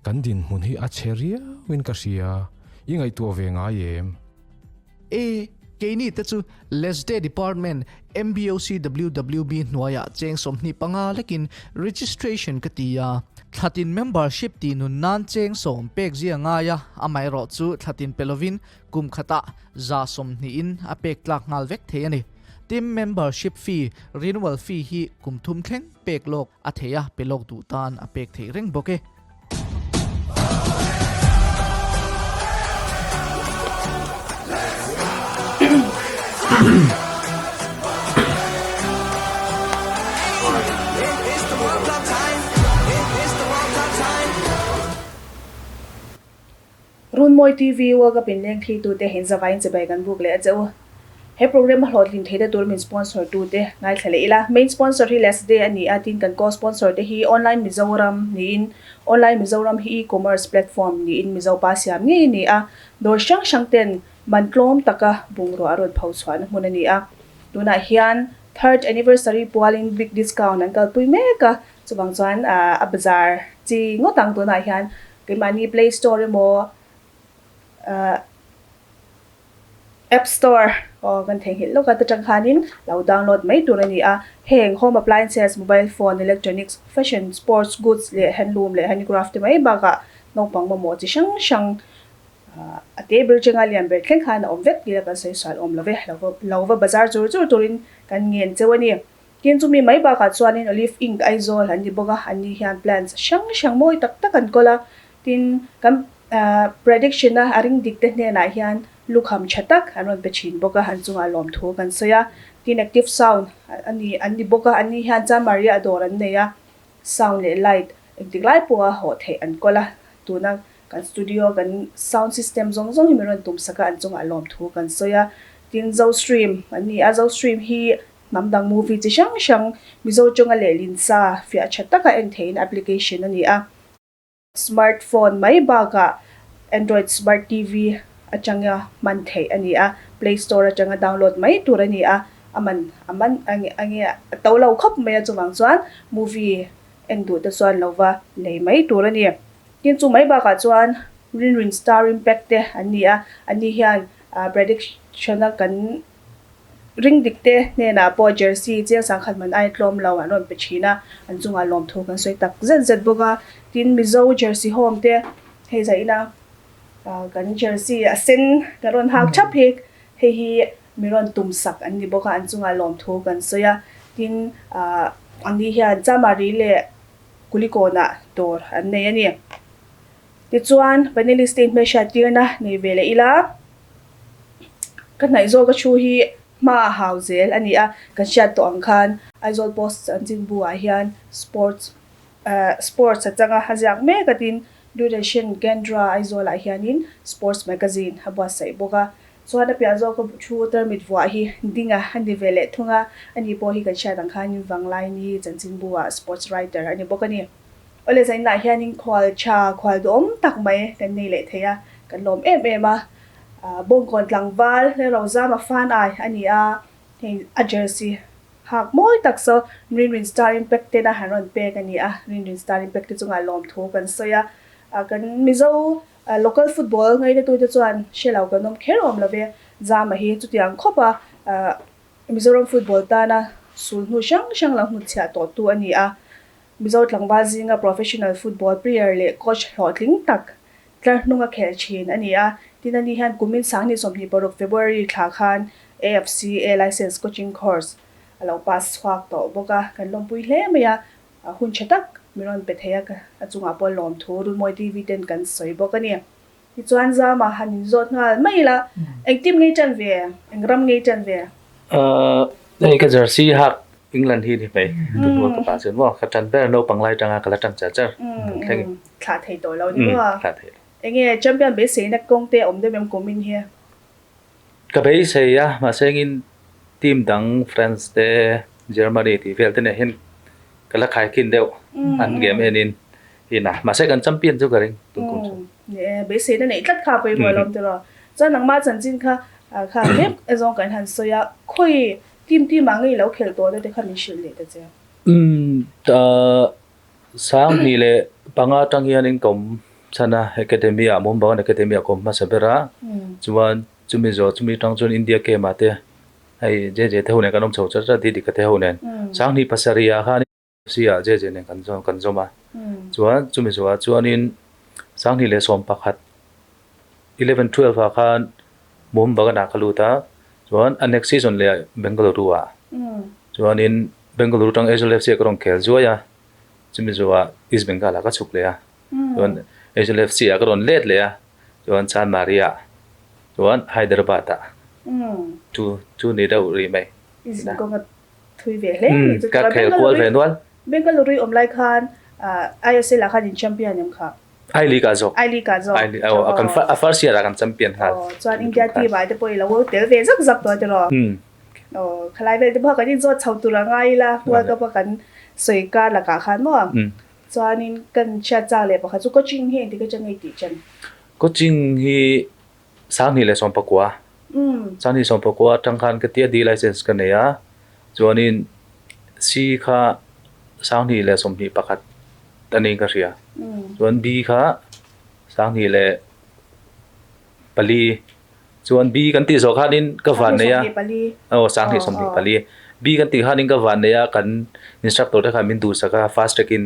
Kan dinhmun hi a chhe riauin ka hria, i ngaihtuah ve ngai em? E, keini te chu Lesde Department MBOCWWB hnuaiah cheng 25 lekin registration ka ti a. Thlatin membership tih nun nan cheng sawm pek zia ngai a, amaherawh chu thlatin pe lovin kum khatah 120in a pek tlak nghal vek thei a ni. Team membership fee, renewal fee hi kum thum thleng pek lawk a thei a, pe lawk duh tan a pek theih reng bawk e. Runmawi TV World Cup inleng thlitute in zavain chibai kan buk leh a che u. He program a hlawhtlin theihna tur min sponsor tute ngaithla leh ila. Main sponsor hi Lesday a ni a, tin kan co-sponsor te hi Online Mizoram niin Online Mizoram hi e-commerce platform niin Mizo pa siam ngei a ni a, dawr hrang hrang ten man tlawm taka bungrua a rawn pho chhuahna hmun a ni a. Tunah hian third anniversary pualin big discount an kalpui mek a, chuvang chuan a bazar chi ngawt ang tunah hian Keimahni Play Store emaw App Store aw kan theihnghilh lawk a ta tang khanin lo download mai tur a ni a. Heng home appliances, mobile phone, electronics, fashion, sports goods leh handloom leh handicraft te mai bakah naupang mamawh chi hrang hrang a table changa lian ber thleng khan a awm vek tih la kan sawi sual awm lo ve. Lo va bazar chur chur turin kan ngen cheu a ni. Tin chumi mai bakah chuanin Olive Inc Aizawl an ni bawk a, anni hian plants hrang hrang mawi tak tak an kawl a, tin kan prediction a a ring dik te hnenah hian lukham tha tak an rawn pe thin bawk a, an chungah lawmthu kan sawi a, tin active sound a ni an ni bawk a, anni hian Chanmari a dawr an nei a, sound leh light engtik lai pawha hawh theih an kawl a, tuna kan studio kan sound system zawng zawng hi min rawn tum sak a, an chungah lawmthu kan sawi a, tin Zostream an ni a, Zostream hi Hnam dang movie chi hrang hrang Mizo tawnga lehlin sa fiah tha taka en theihin application a ni a. Smart phone mai bakah Android Smart TV atanga hman theih a ni a, Play Store atanga download mai tur a ni a, a man a man ange a to lo khawp mai a chuvang chuan movie en duh te chuan lo va lei mai tur a ni. Tin chu mai bakah chuan Rinrin Star Impact te an ni a, anni hian prediction a kan Ring dik te hnenah pawh jersey chiang sangkhat man ai tlawm lo an rawn pe thin a, an chungah lawmthu kan sawi tak zet zet bawk a. Tin, Mizo jersey home te hei zaihna kan jersey a sen kan rawn hak thap hi hei hi mi rawn tum sak an ni bawk a, an chungah lawmthu kan sawi a. Tin, anni hian Chamari leh Kulikawnah dawr an nei a ni. Tichuan, panelist te inhmelhriat tirna nei ve leh ila. Ka hnaih zawk a thu hi hma a hau zel a ni a, kan hriat tawh ang khan Aizawl Post chanchinbu ah hian sports sports a changa a ziak mek a tin Doordarshan Kendra Aizawl ah hianin sports magazine a buatsaih bawk a, chuan a piah zawk a thu tarmit vuah hi ding a a ni ve leh thung a, ani pawh hi kan hriat ang khanin Vanglaini chanchinbu ah sports writer a ni bawk a ni. Awle zainah hianin khual tha, khual duhawm tak mai kan nei leh thei a, kan lawm em em a. Bawngkawn tlangval le Rozama fan ai a ni a, hei a jersey hak mawi tak saw Rinrin Star Impact tena han rawn pek a ni a, Rinrin Star Impact te chungah lawmthu kan sawi a. Kan Mizo local football ngainatute chuan hre lo kan awm kher awm lo ve, Zama hi chutiang khawp a Mizoram football tana sulhnu hrang hrang lo hnutchhiah tawhtu a ni a. Mizo tlangval zinga professional football player leh coach hlawhtling tak tlar hnung a khel thin a ni a. Tin ani hian kumin 2026 February thla khan AFC A Licence Coaching Course a lo pass chhuak tawh bawk a, kan lawmpui hle mai a, hun tha tak min rawn pe thei a, a chungah pawh lawmthu Runmawi TV ten kan sawi bawk a ni. Tichuan Zama han inzawt nghal mai ila, eng team ngei tan ve? Eng ram ngei tan ve? Hei ka jersey hak England hi ni mai, tun World Cup ah chuan maw ka tan ber naupang lai tanga ka la tan char char tun thleng in. Thlah thei tawh lo ni maw? Thlah thei lo. Enge champion beiseina kawng te awm deuh em kumin hi? Ka beisei a, mahse engin team dang France te Germany tih vel te nen hian ka la khaikhin deuh an game enin ina mahse kan champion chu ka ring tun kum chu. Ni e, beiseina neih tlat kha pawimawh alawm tiraw. Chuan nangmah chanchin kha kha hlep zawng kan han sawi a, khawi team team ah ngei lo khelh tawh na te kha min hrilh leh ta che. Umm 25 tang hianin ka awm. chhan a, Academy ah Mohun Bagan Academy ah ka awm hmasa ber a, chuan chumi zawh chumi atang chuan India camp ah te hei JJ te ho nen kan awm chho chat chat Didika te ho nen Sanghnih pasarih ah khan FC ah JJ nen kan zawm kan zawm a, chuan chumi zawh ah chuanin 2011 11 12 ah khan Mohun Bagan ah ka lut a, chuan a next season leh ah Bengaluru ah chuanin Bengaluru atang Aizawl FC ah ka rawn khel zuai a. Chumi zawhah East Bengal ah ka chhuk leh a, chuan Aizawl FC ah ka rawn let leh a, chuan Chanmari ah, chuan Hyderabad ah chu chu ni deuh rih mai. I zin kawng a thui ve hle ni chu. Ka khel kual ve nual. Bengaluru i awm lai khan ISL ah khan in champion em kha? I League ah zawk. I League ah zawk. I League ah kan a first year ah kan champion nghal. Chuan India team ah te pawh i lo tel ve zak zak tawh a tiraw? Aw, khalai vel te pawh kan inzawt chho tur a ngai ila, World Cup a kan sawi kar lakah khan maw? Chuanin kan hriat chak leh pakhat chu coaching hi engtik atang nge tih chen? Coaching hi 2019, 2019 atang khan ka tia D license ka nei a, chuanin C kha 2021 a niin ka hria, chuan B kha 2004 Chuan B kan tih zawh khanin ka van nei a, aw 2024, B kan tih khanin ka van nei a, kan instructor te khan min duhsak a, fast track in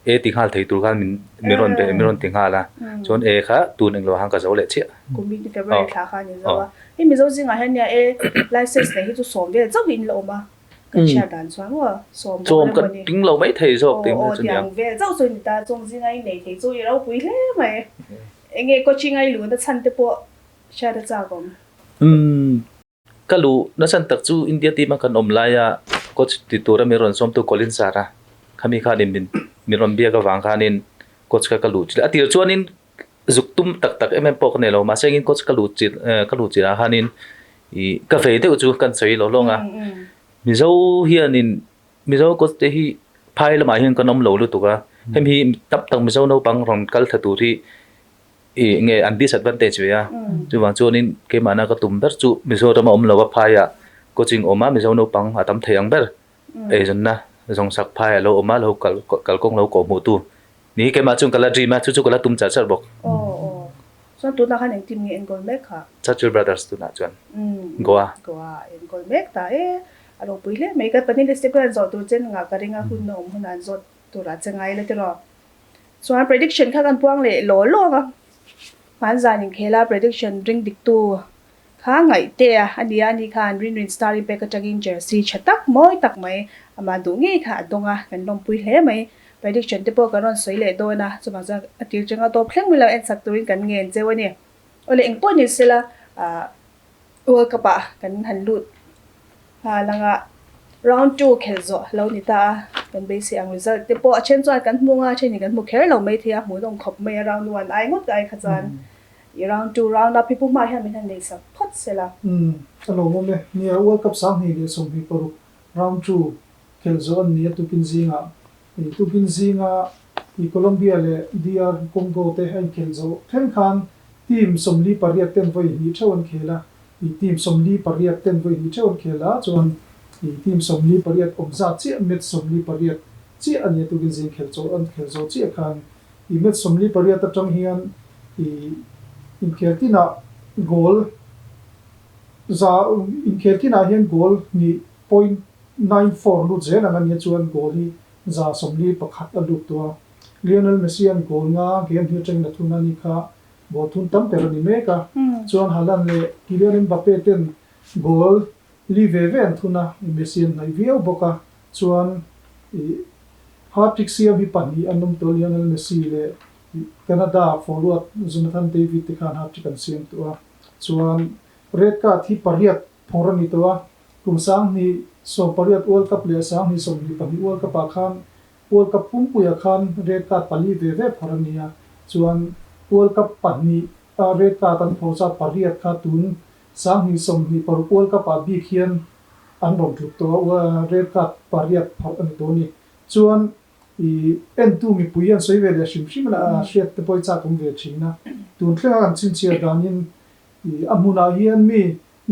A ti nghal thei tur khan min min rawn be min rawn ti nghal a, chuan A kha tun englo ah khan ka zo leh chiah. Kum in February thla khan i zo a, hei Mizo zingah hian nia A license nei hi chu 10 vel chauh hi in la awm a, kan chhiar dan chuan maw 10 bawk emaw ni. Ka ting lo mai thei zawk tih mai chu nia. Aw tiang vel chauh chu ni ta, chung zinga i nei thei chu i ropui hle mai. Enge coaching a i luhna chhan te pawh Hriat a chak awm. Umm ka luh nachan tak chu India team a kan awm laia coach ti tura min rawn sawmtu Colin Sir a khami khanin min min rawn biak avang khanin coach kha ka luh chilh a tir chuanin zuk tum tak tak em em pawh ka nei lo mahse engin coach ka luh chilh ka luh chilh ah khanin ih ka vei deuh chu kan sawi lo lawng a Mizo hianin Mizo coach te hi phai lamah hian kan awm lo lutuk a hemi hi tam tak Mizo naupang rawn kal thla tur hi I nge an disadvantage ve a, chuvang chuanin keimahna ka tum ber chu Mizoram a awm lo a phaiah coaching awm a Mizo naupang a tam thei ang ber eizawnna zawngsak phai a lo awm a lo kal kalkawng lo kawh hmuh tu ni keimah chuan ka la dream a chu chu ka la tum char char bawk. Aw aw chuan tunah khan engtin nge enkawl mek kha? Churchill Brothers tunah chuan Goa. Goa enkawl mek ta e a ropui hle mai ka panin step khan zawh tur chen ngah ka ring a hun a awm hunah an zawt turah che ngai la tiraw. Chuan prediction kha kan puang leh law law a, hmanzan inkhela prediction ring diktu kha ngaih te a a ni a, ani khan Rinrin Star Impact atangin jersey tha tak mawi tak mai amah duh ngei kha a dawng a, kan lawmpui hle mai. Prediction te pawh kan rawn sawi leh dawn a, chuvang chuan a tir changa tawp thleng mai lo en sak turin kan ngen cheu a ni. Awle engpawh ni sela ah World Cup ah kan han lut nghal ang a, round 2 khelh zawh lo ni ta a, kan beisei ang result te pawh a then chuan kan hmu nga, a thenin kan hmu kher lo mai thei a, hmuhnawm khawp mai a round 1 ai ngawt ai kha chuan i round 2 round up hi pu hma hian min han nei sak phawt sela. Umm a lawmawm e, nia World Cup 2026 round 2 khelh zawh an ni a tukin zingah i tukin zinga i Colombia leh DR Congo te a inkhelh zawh thleng khan team 48 ten vawi hnih theuh an khel a, I team 48 ten vawi hnih theuh an khel a, chuan i team 48 awm zat chiah match 48 chiah a ni a, tukin zing khelh chaw an khelh zawh chiah khan i match 48 atang hian i inkhel tinah goal za inkhel tinah hian goal hnih point 94 lut zel ang a nia chuan goal hi 141 a lut tawh a, Lionel Messi an goal nga game hi atangin a thun a ni kha. Goal thun tam ber a ni mek a, chuan Haaland leh Kylian Mbappe ten goal li ve ve an thun a, Messi an hnaih viau bawk a, chuan ih hat-trick siam hi pahnih an awm tawh Lionel Messi leh Canada forward Jonathan David te khan hat-trick an siam tawh a, chuan red card hi pariat phawrh a ni tawh a, kum 2018 World Cup leh 2022 World Cup ah khan World Cup pumpuiah khan red card pali ve ve phawrh a ni a, chuan World Cup pahnih a red card an phawrh zat pariat kha tun 2026 World Cup ah bik hian an rawn tluk tawh a, red card pariat phawrh a ni tawh a ni. Chuan i entu mipui an sawi ve leh hrim hrim a, hriat te pawh i chak awm ve thin a. Tun thlenga kan chhinchhiar danin i a hmunah hian mi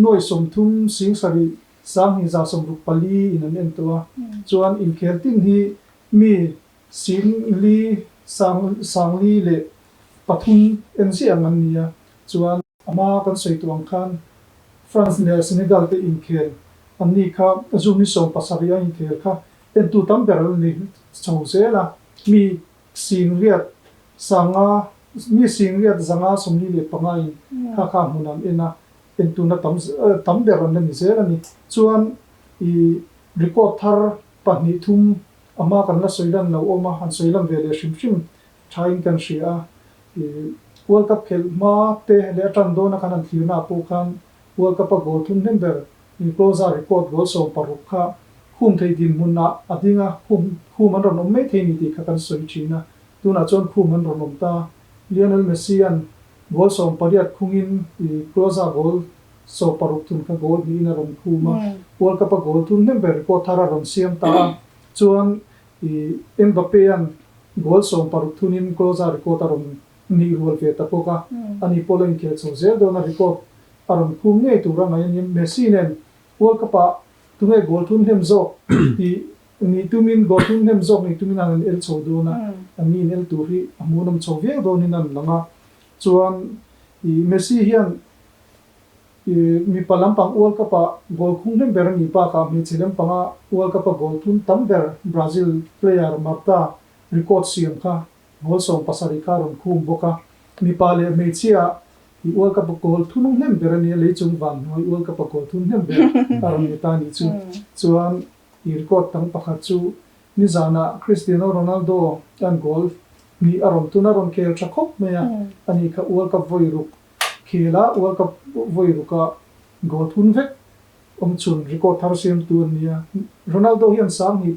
nuai 30 7 2164 in an en tawh a, chuan inkhel tin hi mi 40 sang 4 leh pathum en ziah ang an ni a, chuan a hma kan sawi tawh ang khan France leh Senegal te inkhel an ni kha June ni 17 a inkhel kha entu tam ber an ni chho zel a, mi singriat sanga mi singriat zanga 45 in kha kha hmun an en a, entuna tam tam ber an la ni zel a ni. Chuan i record thar pahnih thum a hma kan la sawi lan lo awm a, han sawi lan ve leh hrim hrim thain kan hria a. I World Cup khelh hma te leh a tan dawna khan an thlirna ah pawh khan World Cup a goal thum hnem ber Klose record goal 16 kha khum thei dinhmun ah a ding a, khum khum an rawn awm mai thei ni tih kha kan sawi thin a. Tunah chuan khum an rawn awm ta. Lionel Messi an goal 18 khungin i Klose goal 16 thun kha goal hnihin a rawn khum a, World Cup a goal thum hnem ber record thar a rawn siam ta a. Chuan i Mbappe an goal 16 thunin Klose record a rawn nih rual ve ta bawk a, ani pawh la inkhel chho zel dawn a record a rawn khum ngei tur a ngaih a ni. Messi nen World Cup ah tunge goal thum hnem zawk tih nih tumin goal thum hnem zawk nih tumin an han el chho dawn a, an ni in el tur hi a hmuhnawm chho viau dawnin an lang a. Chuan i Messi hian i mipa lampang World Cup ah goal khung hnem ber a nih bakah hmeichhe lampanga World Cup a goal thum tam ber Brazil player Marta record siam kha goal 17 kha a rawn khum bawk a. Mipa leh hmeichhia i World Cup a goal thunung hnem ber a nia, leichung van hnuai World Cup a goal thun hnem ber a rawn ni ta a nih chu. Chuan i record dang pakhat chu nizanah Cristiano Ronaldo an goal hnih a rawn tun a rawn khel tha khawp mai a, ani kha World Cup vawi ruk khel a, World Cup vawi ruka goal thun vek awm chhun record thar siamtu an ni a. Ronaldo hian 2006,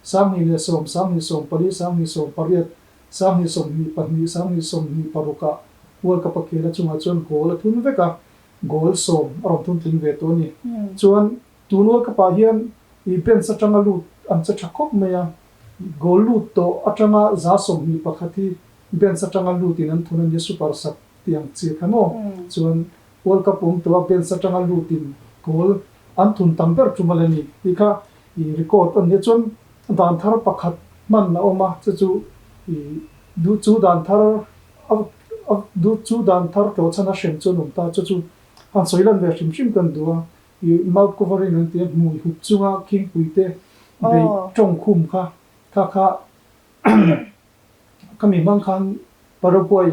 2010, 2014, 2018, 2022, 2026 ah World Cup a khel a chungah chuan goal a thun vek a, goal 10 a rawn thun tling ve tawh a ni. Chuan tun World Cup ah hian i bench atanga lut an che tha khawp mai a, goal lut tawh atanga 21 hi bench atanga lutin an thun a nia super sub tih ang chi kha maw. Chuan World Cup awm tawh a bench atanga lutin goal an thun tam ber tum a la ni tih kha i record a nia. Chuan dan thar pakhat hman a awm a, chu chu i duh chu dan thar a duh chu dan thar tlawh chhan a hrem chu an awm ta, chu chu han sawi lan ve hrim hrim kan duh a, i mouth covering an ti a, hmui hup chunga khingpui te beih tawng khum kha kha kha khami hmang khan Paraguay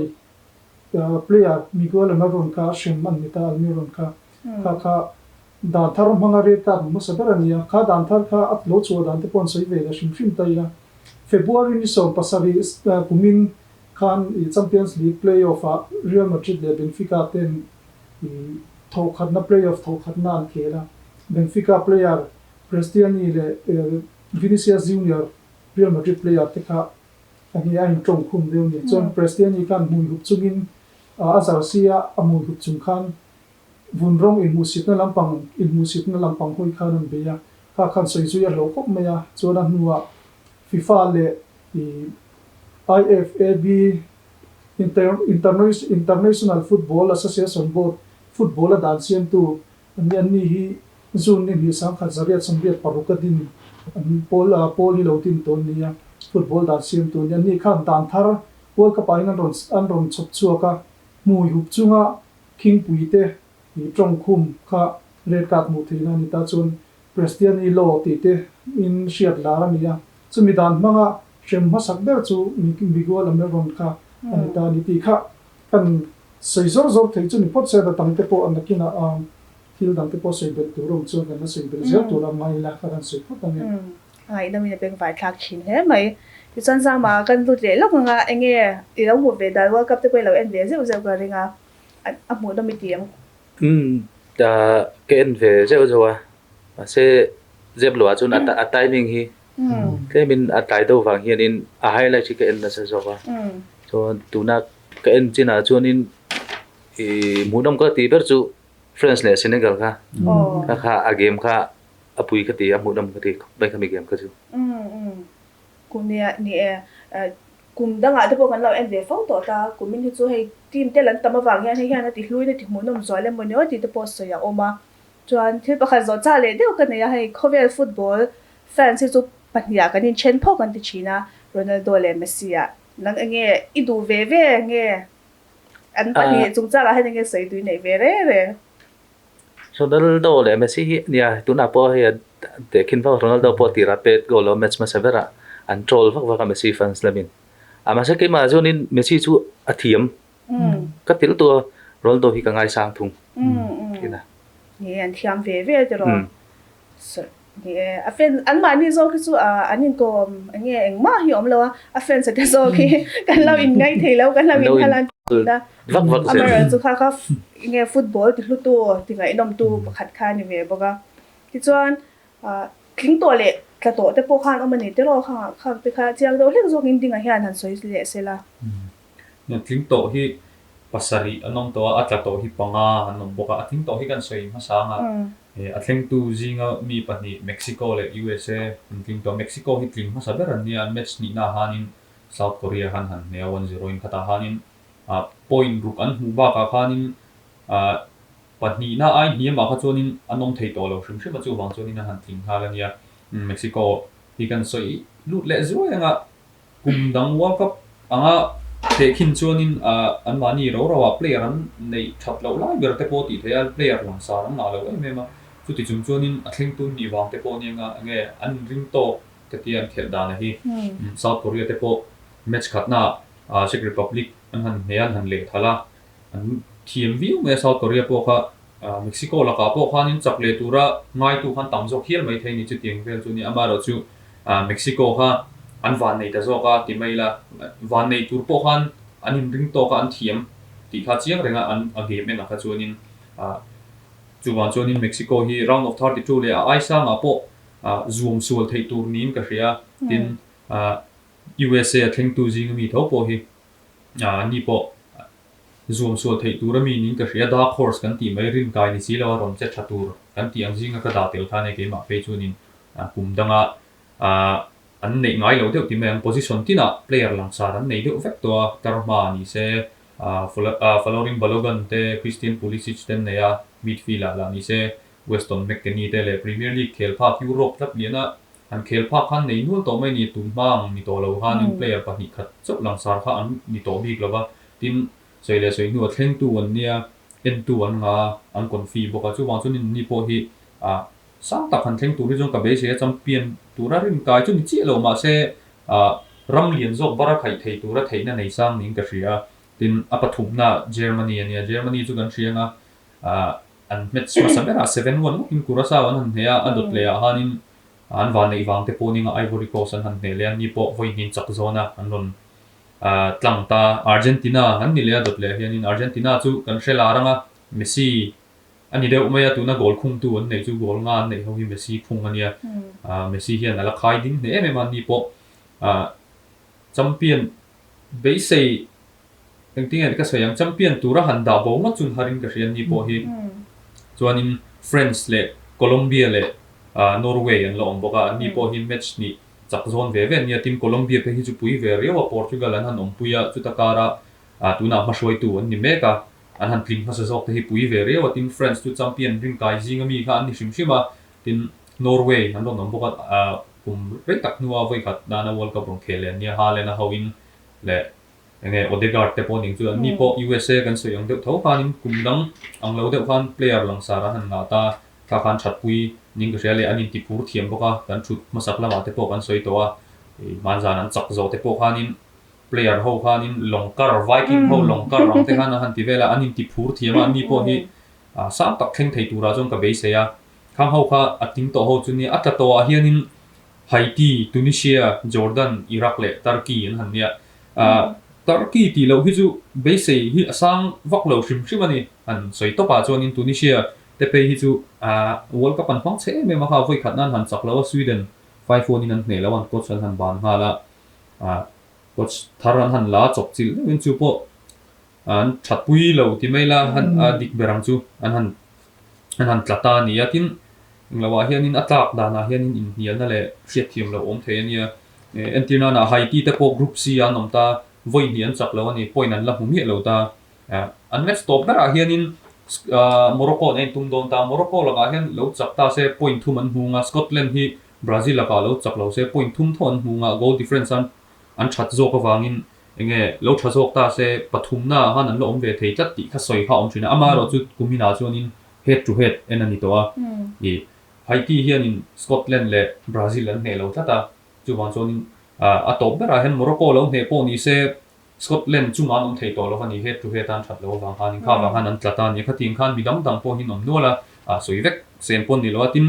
player Miguel Almiron kha hrem an ni ta, Almiron kha kha kha dan thar hmanga red card hmu hmasa ber a ni a, kha dan thar kha a lo chhuah dan te pawh an sawi ve leh hrim hrim ta ila. February ni 17 kumin khan i Champions League play-off ah Real Madrid leh Benfica ten i thawhkhatna play-off thawhkhatna an khel a, Benfica player Prestianni leh Vinicius Junior Real Madrid player te kha a hne a intawng khum deuh a ni. Chuan Prestianni khan hmui hup chungin a jersey a a hmui hup chung khan vun rawng inhmuhsitna lampang inhmuhsitna lampang hawi khan an bei a, kha khan sawi zui a hlauh khawp mai a, chuan a hnuah FIFA leh i IFAB International Football Association Board football a dan siamtu an ni, anni hi June ni hnih 1986 a din an pawl pawl hi lo din tawh an ni a, football dan siamtu an ni, anni khan dan thar World Cup ah hian an rawn an rawn chhawp chhuak a, hmui hup chunga khingpui te i tawng khum kha red card hmuh theihna a ni ta chuan Prestianni law tih te in hriat lar a ni a, chumi dan hmanga hrem hmasak ber chu Miguel Almiron kha a ni ta a ni tih kha kan sawi zawr zawr thei chu ni phawt se a dang te pawh a nakinah thil dang te pawh sawi belh tur a awm chuan kan la sawi belh zel tur a ngai ila kha kan sawi phawt ang e. A ngaihnawmin a bengvai thlak thin hle mai. Tichuan Zama kan lut leh lawk ang a, enge i lo hmuh ve dan World Cup te pawh i lo en ve zeuh zeuh ka ring a, a hmuhnawm i ti ang. Umm ka en ve zeuh zeuh a, mahse zep loh ah chuan a timing hi tlemin a tlai deuh vang hianin a highlight hi ka en nasa zawk a, chuan tuna ka en chinah chuanin ih hmuhnawm ka tih ber chu France leh Senegal kha kha kha a game kha a pui ka ti a hmuhnawm ka ti khawp mai khami game kha chu. Kum nia ni e kum dangah te pawh kan lo en ve fo tawh ta kumin hi chu hei team te lan tam avang hian hei hian a ti hluin a ti hmuhnawm zual emaw ni aw tih te pawh sawi a awm a. Chuan thil pakhat zawh chah leh deuh ka nei a hei khawvel football fans hi chu pahnih ah kan inthen phawk an ti thin a Ronaldo leh Messi ah. Nang enge i duh ve ve nge? An pahnih chungchangah hian enge sawi tui neih ve reng reng? Ronaldo leh Messi hi nia tunah pawh hei tehkhin vak Ronaldo pawh tirah pet goal lo match hmasa berah an troll vak vak a Messi fans lamin. A mahse keimah chuanin Messi chu a thiam ka ti lutuk a Ronaldo hi ka ngaisang thung ina. Ni an thiam ve ve tiraw. Ni e, a fans anmahni zawk hi chu an inkawm enge engmah hi awm lo a, a fans a te zawk hi kan lo inngai thei lo, kan lo inhal an thin a. Vak vak zel. Amaherawhchu kha kha enge football ti hlutu, ti ngaihnawmtu pakhat kha a ni ve bawk a. Tichuan tling tawh leh tla tawh te pawh khan awm a ni tiraw khang te kha chiang deuh hlek zawkin dingah hian han sawi leh se la. Tling tawh hi pasarih an awm tawh a, a tla tawh hi panga an awm bawk a. A tling tawh hi kan sawi hmasa ang a, a thlengtu zinga mi pahnih Mexico leh USA an tling tawh. Mexico hi tling hmasa ber an nia, an match hnihna hanin South Korea khan han hne a, one zero in khatah hanin point ruk an hmuh bakah khanin pahnihna ai hniamah kha chuanin an awm thei tawh lo hrim hrim a, chuvang chuanin an han tling nghal a nia. Mexico hi kan sawi lut leh zuai ang a. Kum dang World Cup anga tehkhin chuanin anmahni ro ro ah player an neih that loh lai ber te pawh tih theih a, player langsar an ngah lo em em a, chuti chung chuanin a thlengtu nih vang te pawh nia enge an inring tawk ka tia an khelh dan a hi. South Korea te pawh match khatna ah Czech Republic an han hne a, an han leh thalh a, an thiam viau mai a South Korea pawh kha Mexico lakah pawh khanin chak leh tura ngaitu khan tam zawk hial mai thei ni chutiang vel chu nia amaherawh chu Mexico kha an van nei ta zawk a ti mai ila van nei tur pawh khan an inring tawk a an thiam tih kha chiang reng a an a game en ah kha chuanin chuvang chuanin Mexico hi round of 32 leh a ai sangah pawh zuam sual theih tur niin ka hria tin USA a thlengtu zinga mi tho pawh hi ni pawh Zuam sual theih tur a mi niin ka hria, dark horse kan tih mai rin kai ni si lo a rawn che tha tur kan tih ang zinga ka dah tel khan e keimah phei chuanin kum danga an neih ngai lo deuh ti mai ang, position tinah player langsar an nei deuh vek tawh a, Tarhma ni se Falorin Balogun te Christian Pulisic te an nei a, midfield ah lah ni se Weston McKennie te leh Premier League khel phak Europe club liana an khel phak khan nei nual tawh mai ni, tun hma ang ni tawh lo khanin player pahnih khat chauh langsar kha an ni tawh bik lo va. Tin, sawi leh sawi hnuah thlengtu an nia, entu an nga a, an confi bawk a, chuvang chuan in ni pawh hi ah sang tak han thleng tur hi chuan ka beisei a, champion tura rin kai chu ni chiah lo mahse ah ram lian zawk bara khaih thei tura theihna nei sang niin ka hria a. Tin, a pathumna Germany a nia, Germany chu kan hria anga ah an hmet hmasa berah 7-1 ngawtin Curacao an han hneh a, a dawt leh ah khanin an vanneih vang te pawh ninga Ivory Coast an han hneh leh a, ni pawh vawi hnin chak zawn a an rawn tlang ta. Argentina an ni leh a dawt leh hianin Argentina chu kan hre lar ang a, Messi a ni deuh mai a, tuna goal khungtu an neih chu goal nga an neih ho hi Messi khung a nia. Messi hian a la khai ding hle em em a, ni pawh champion beisei engtinge ka sawi ang, champion tura han dah bo ngawt chun harin ka hria ni pawh hi. Chuanin France leh Colombia leh Norway an la awm bawk a, an ni pawh hi match hnih Chak zawn ve ve ania, tin Colombia phei hi chu pui ve riau a, Portugal an han awmpui a, chuta kara tunah hmahruaitu an ni mek a, an han tling hmasa zawk te hi pui ve riau a, tin France chu champion rinkai zinga mi kha an ni hrim hrim a, tin Norway an rawn awm bawk a, kum rei tak hnua vawikhat nana World Cup rawn khel leh an nia, Haaland a hoin leh enge Odegaard te pawh ning chu an ni pawh USA kan sawi ang deuh tho khanin kum dang ang lo deuh khan player langsar an han ngah ta. Thla khan thatpui ning ka hria leh an intiphur thiam bawk a, kan thut hmasak lamah te pawh kan sawi tawh a, hmanzan an chak zawh te pawh khanin player ho khanin lawng kar, Viking ho lawng kar ang te khan an han ti vel a, an intiphur thiam a, anni pawh hi sang tak thleng thei turah chuan ka beisei a, khang ho kha a tling tawh ho chu nia, a tla tawhah hianin Haiti, Tunisia, Jordan, Iraq leh Turkey an han nia. Turkey tih loh hi chu beisei hi a sang vak lo hrim hrim a ni, han sawi tawpah chuanin Tunisia Te phei hi chu World Cup an hmang chhe em em a kha, vawi khat nan han chak lo a, Sweden 5-1 in an hneh lo a, an coach an han ban nghal a, coach thar an han la a, chawp chilh deuhin chu pawh an thatpui lo ti mai la, han a dik ber ang chu an han an han tla ta a ni a, tin englo ah hianin a tlak danah hianin inhnialna leh hriatthiam loh awm thei a nia, entir nana Haiti te pawh Group C ah an awm ta, vawi hnih an chak lo a ni, point an la hmu miah lo ta. An match tawp berah hianin Morocco an en tum dawn ta. Morocco lakah hian lo chak ta se point thum an hmu nga, Scotland hi Brazil lakah lo chak lo se point thum tho an hmu nga, goal difference an an that zawk avangin Enge lo tha zawk ta se pathumna ah khan an la awm ve thei tlat tih kha sawi kha a awm thin a. Amaherawh chu kumin ah chuanin head to head en a ni tawh a. Ih Haiti hianin Scotland leh Brazil an hneh lo tlat a. Chuvang chuanin a tawp berah hian Morocco lo hneh pawh ni se Scotland chungah an awm thei tawh lo a ni. Head to head a an that loh avang khanin kha avang khan an tla ta a ni. Khatiang khan mi dang dang pawh hi an awm nual a, sawi vek sen pawh an ni lo a. Tin,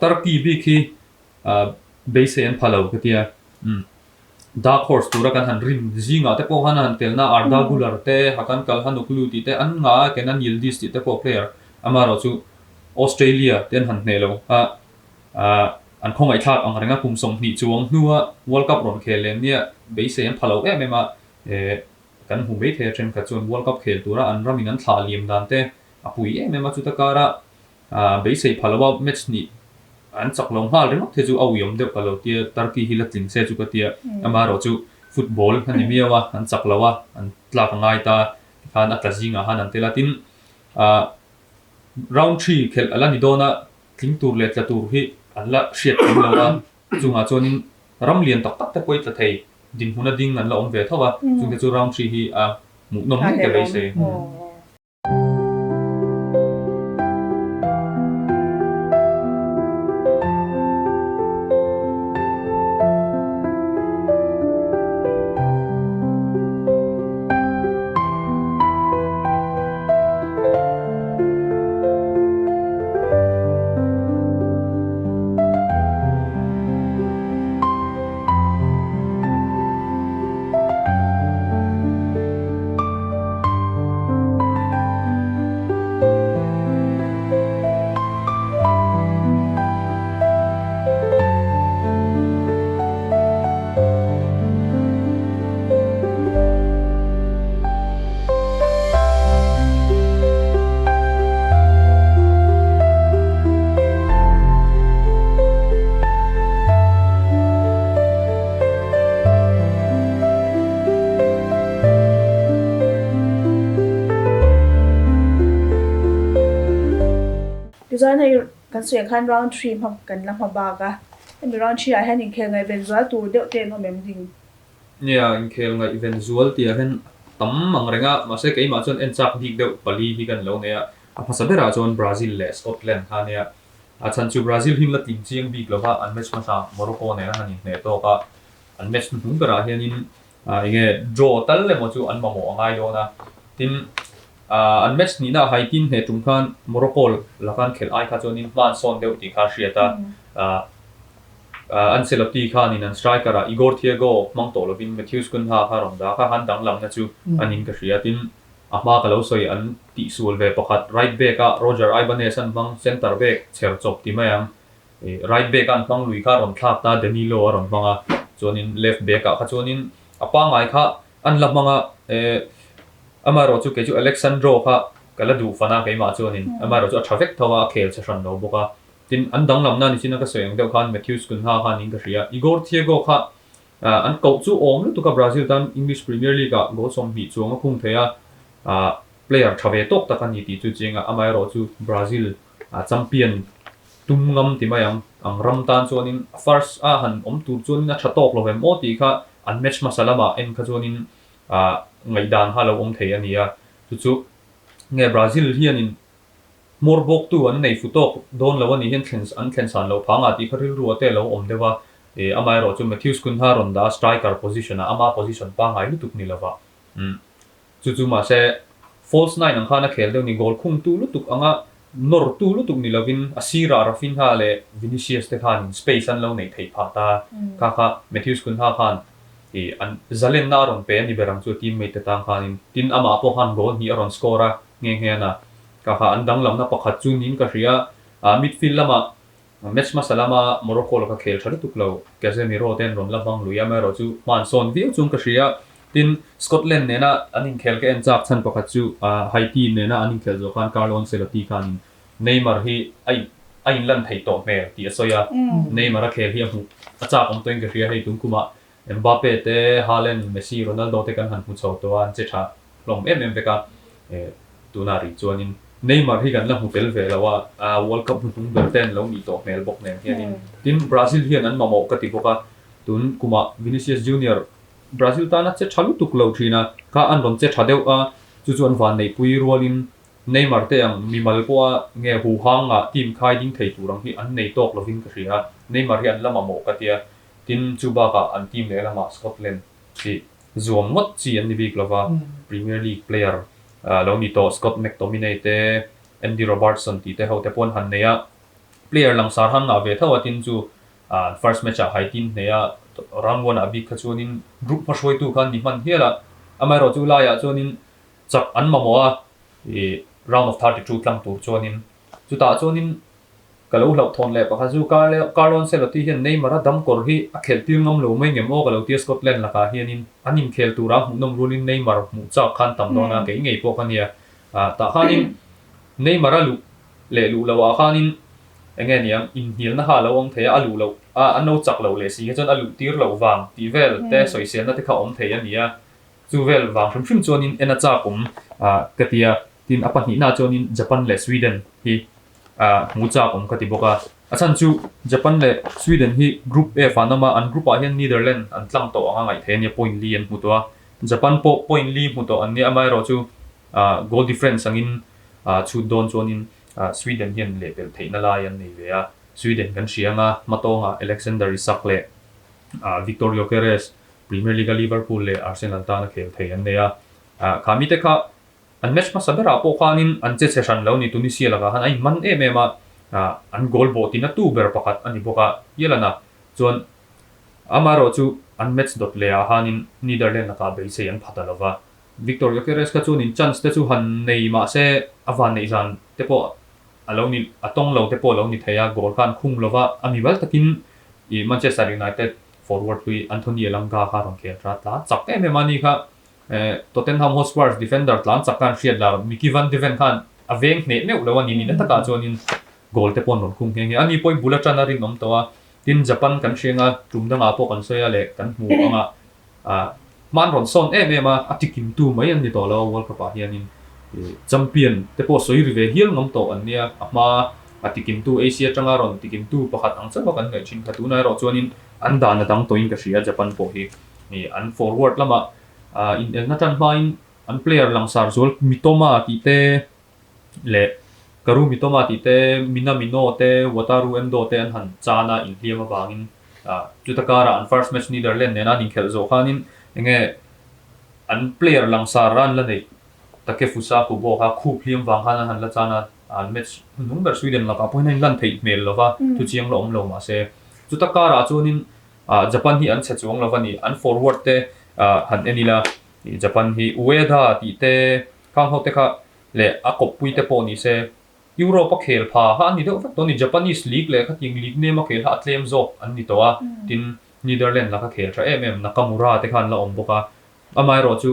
Turkey bik hi beisei an pha lo ka tia. Dark horse tura kan han rin zingah te pawh khan a han telna Arda Guler te, Hakan Calhanoglu tih te an ngah a, Kenan Yildiz tih te pawh player amaherawh chu Australia te an han hneh lo a. An khawngaihthlak ang renga kum 20 chuang hnua World Cup rawn khel leh nia beisei an pha lo em em a, kan hmu maithei a thenkhat chuan World Cup khel tura an ramin an thlah liam dan te a pui em em a, chuta kara beisei pha lo a match hnih an chak lo nghal ringawt te chu a uiawm deuh ka lo tia, Turkey hi la tling se chu ka tia, amaherawh chu football a ni miau a, an chak lo a, an tlak a ngai ta tikhan a tla zingah khan an tel a, tin round three khelh a la ni dawn a. Tling tur leh tla tur hi an la hriat kim lo a, chungah chuanin ram lian tak tak te pawh hi tla thei dinhmuna ding an la awm ve tho a, chungte chu round three hi a hmuhnawm ngei ka beisei. Tichuan hei kan sawi khan round three hma kan la hma bak a, hemi round three ah hian inkhel ngaihven zual tur deuh te an awm em ding? Nia, inkhel ngaihven zual tih ah hian tam ang reng a, mahse keimah chuan en chak bik deuh pali hi kan lo nei a, a hmasa berah chuan Brazil leh Scotland kha ania. A chhan chu Brazil hi la tling chiang bik lova, an match hmasa Morocco nen a han inhneh tawk a, an match hnuhnung berah hianin eng nge draw tal emaw chu an mamawh a ngai dawn a, tin an match hnihna Haiti hneh tum khan Morocco laka an khelh ai kha chuanin hma an sawn deuh tih kha a hriat a, Ancelotti khanin an striker ah Igor Thiago hmang tawh lovin Matheus Cunha kha rawn dah kha han danglamna chu a nin ka hria, tin A hma ka lo sawi an tihsual ve pakhat, right back a Roger Ibanez an hmang, centre back chher chawp ti mai ang. Right back a an hmang lui kha a rawn thlak ta, Danilo a rawn hmang a, chuanin left back ah kha chuanin a pangngai kha an la hmang a, amaherawh chu kei chu Alexandro kha ka la duh fan a keimah chuanin, amaherawh chu a tha vek tho a, a khel che hran lo bawk a. Tin, an danglamna ni chin a ka sawi ang deuh khan Matheus Cunha kha niin ka hria, Igor Thiago kha An koh chu awm lutuk a, Brazil tan English Premier League ah goal 20 chuang a khung thei a, player tha ve tawk tak a ni tih chu chiang a, amaherawh chu Brazil champion tum ngam ti mai ang, ang ram tan chuanin first a han awm tur chuanin a tha tawk lo em aw tih kha an match hmasa lamah en kha chuanin ngaihdan kha a lo awm thei a ni a, chu chu nge Brazil hianin Hmawr bawktu an nei fu tawk dawn lo a nih hian thlen an thlen san loh phang ah tih kha rilru a te lo awm deuh a, e amaherawh chu Matheus Cunha rawn dah a striker position ah ama position pangngai lutuk ni lova umm chu chu mahse false nine ang khan a khel deuh ni goal khungtu lutuk anga nawrtu lutuk ni lovin a sirah Raphinha leh Vinicius te khanin space an lo neih theih phah ta kha kha Matheus Cunha khan e an zalenna a rawn pe a ni ber ang chu a teammate te tang khanin tin amah pawh khan goal hnih a rawn score a nghe nghe a na. Ka kha an danglamna pakhat chu niin ka hria a, midfield lama match hmasa lama Morocco laka khel tha lutuk lo Casemiro te an rawn la hmang lui a, amaherawh chu hma an sawn viau chuan ka hria. Tin, Scotland nena an inkhel ka en chak chhan pakhat chu Haiti nena an inkhel zawh khan Carlo Ancelotti khanin Neymar hi a a inlan theih tawh hmel tih a sawi a, Neymar a khel hi a hmuh a chak awm tawhin ka hria hei tun kumah Mbappe te, Haaland, Messi, Ronaldo te kan han hmu chho tawh a, an che tha hlawm em em vek a, tunah rih chuanin Neymar hi kan la hmu tel ve lo a, World Cup hnuhnung ber te an lo nih tawh hmel bawk nen hianin. Tin, Brazil hian an mamawh ka ti bawk a, tun kumah Vinicius Junior Brazil tan a che tha lutuk lo thin a, kha an rawn che tha deuh a, chu chu an van neihpui rualin Neymar te ang mimal pawha nge huhang ah team khai ding thei tur ang hi an nei tawk lovin ka hria a, Neymar hi an la mamawh ka tia, tin chu bakah an team lehlamah Scotland hi zuam ngawt chi an ni bik lova, Premier League player lo ni tawh Scott McTominay te, Andy Robertson tih te ho te pawh an han nei a, player langsar han ngah ve tho a tin chu first match ah Haitin hneh a, round one ah bik kha chuanin group hmahruaitu kha an ni hman hial a, amaherawhchu laiah chuanin chak an mamawh a, ih round of 32 tlang tur chuanin chutah chuanin ka lo hlauhthawn leh pakhat chu Carlo Ancelotti hian Neymar a dam kawr hi a khelh tir ngam lo mai ngem aw ka lo tia Scotland lakah hianin an inkhel tura hmuhnawm rualin Neymar hmuh chak khan tam dawn a kei ngei pawh ka nia tah khanin Neymar a luh leh luh loh ah khanin eng nge niang inhnialna kha a lo awm thei a, a luh loh a an lo chak loh leh si kha chuan a luh tir loh vang tih vel te sawiselna te kha a awm thei a ni a, chu vel vang hrim hrim chuanin en a chak awm ka ti a, tin a pahnihna chuanin Japan leh Sweden hi hmu chak awm ka ti bawk a, a chhan chu Japan leh Sweden hi Group F ah an awm a, an group ah hian Netherland an tlang tawh ang a ngaih theih a nia point li an hmu tawh a, Japan pawh point li hmu tawh an nia amaherawh chu Goal difference angin chhut dawn chuanin Sweden hian lehpelh theihna lai an nei ve a, Sweden kan hria anga hmatawngah Alexander Isak leh Viktor Gyokeres, Premier League-a Liverpool leh Arsenal tana khel thei an nei a. Kha mite kha an match hmasa berah pawh khanin an che chhe hran lo ni, Tunisia lakah khan a inman em em a, an goal bawh tina tu ber pakhat a ni bawk a, Yelana chuan amaherawh chu an match dawt lehah khanin Netherlands lakah beisei an pha ta lo va. Viktor Gyokeres kha chuan in chance te chu han nei mah se a van neih zan te pawh a lo ni a tawng lo te pawh a lo ni thei a, goal kha an khung lo va, a mi bal takin ih Manchester United forward hlui Anthony Elanga kha a rawn khel tha tlan chak em em a ni kha eh Tottenham Hotspurs defender tlan chak khan hriat lar Micky van de Ven khan a veng hneh meuh lo a ni ni na takah chuanin goal te pawh an rawn khung nghe nghe a ni pawhin bul atan a rinawm tawh a, tin Japan kan hriang a tum dangah pawh kan sawi a leh kan hmu ang a. Hman rawn sawn em em a, a tikimtu mai an ni tawh lo a World Cup ah hianin champion te pawh sawi ri ve hial ngam tawh an nia, a hma a tikimtu Asia atanga rawn tikimtu pakhat ang chauh a kan ngaih thin kha tunah erawh chuanin an dan a dang tawhin ka hria Japan pawh hi an forward lamah inelna tan hmain an player langsar zual Mitoma tih te leh Karu Mitoma tih te, Minamino te, Wataru Endo te an han chan a, inhliam avangin chuta karah an first match Netherlands nena an inkhelh zawh khanin enge an player langsar a an la neih Takefusa Kubo kha khup hliam vang khan an han la chan a, an match hnuhnung ber Sweden lakah pawhin a inlan theih hmel lova, thuchiang la awm lo mahse chuta karah chuanin Japan hi an chhe chuang lova ni, an forward te han en ila Japan hi Ueda tih te khang ho te kha leh a kawppui te pawh ni se, Europe a khel pha kha an ni deuh vek tawh a ni, Japanese league leh khatiang league name a khel kha a tlem zawk an ni tawh a, tin Netherlands la kha khel tha em em, Nakamura te kha an la awm bawk a, amaherawh chu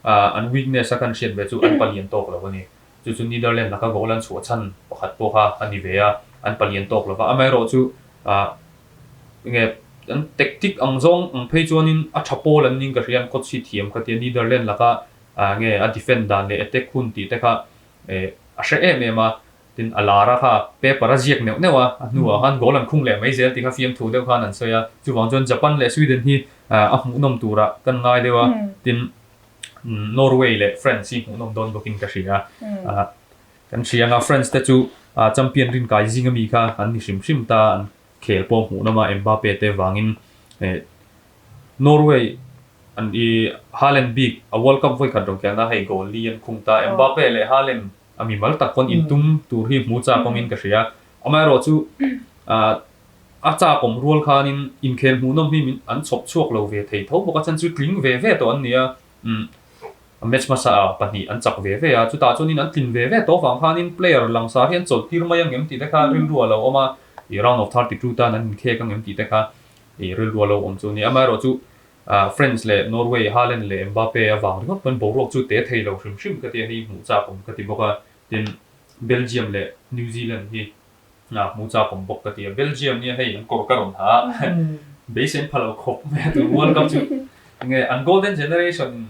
an weakness a kan hriat ve chu an palian tawk lo a ni, chu chu Netherlands laka goal an chhuah chhan pakhat pawh kha a ni ve a, an palian tawk lo va, amaherawh chu enge an tactic ang zawng ang phei chuanin a tha pawl an ning ka hria, an coach hi thiam ka tia Netherlands laka Ah nge a defend dan leh attack hun tih te kha eh a hre em em a, tin a lar a kha paper a ziak neuh neuh a, a hnuah khan goal an khung leh mai zel tih kha fiamthu deuh khan an sawi a, chuvang chuan Japan leh Sweden hi a hmuhnawm turah kan ngai deuh a, tin Norway leh France hi hmuhnawm dawn bawkin ka hria a, kan hria anga France te chu champion rinkai zing ami kha an ni hrim hrim ta, an khel pawh hmuhnawm a Mbappe te vangin eh Norway an i Haaland bik a World Cup vawi khat rawn khelna hei goal li an khung ta. Mbappe leh Haaland a mimal tak pawn intum tur hi hmu chak awmin ka hria. Amaherawh chu a chak awm rual khanin inkhel hmuhnawm hi min an chhawp chhuak lo ve thei tho bawk a, chan chu tling ve ve tawh an ni a. Match hmasa ah pahnih an chak ve ve a, chutah chuanin an tlin ve ve tawh vang khanin player langsar hi an chawlh tir mai ang em tih te kha rilru a lo awm a, i round of 32 tan an inkhek ang em tih te kha I rilru a lo awm chu a ni. Amaherawh chu France leh Norway, Haaland leh Mbappe avang ringawt pawn boruak chu te thei lo hrim hrim ka ti a, hei hmuh chak awm ka ti bawk a. Tin, Belgium leh New Zealand hi hmuh chak awm bawk ka ti a. Belgium nia hei an kawr ka rawn ha a, beisei an pha lo khawp mai a tun World Cup chu. Enge an golden generation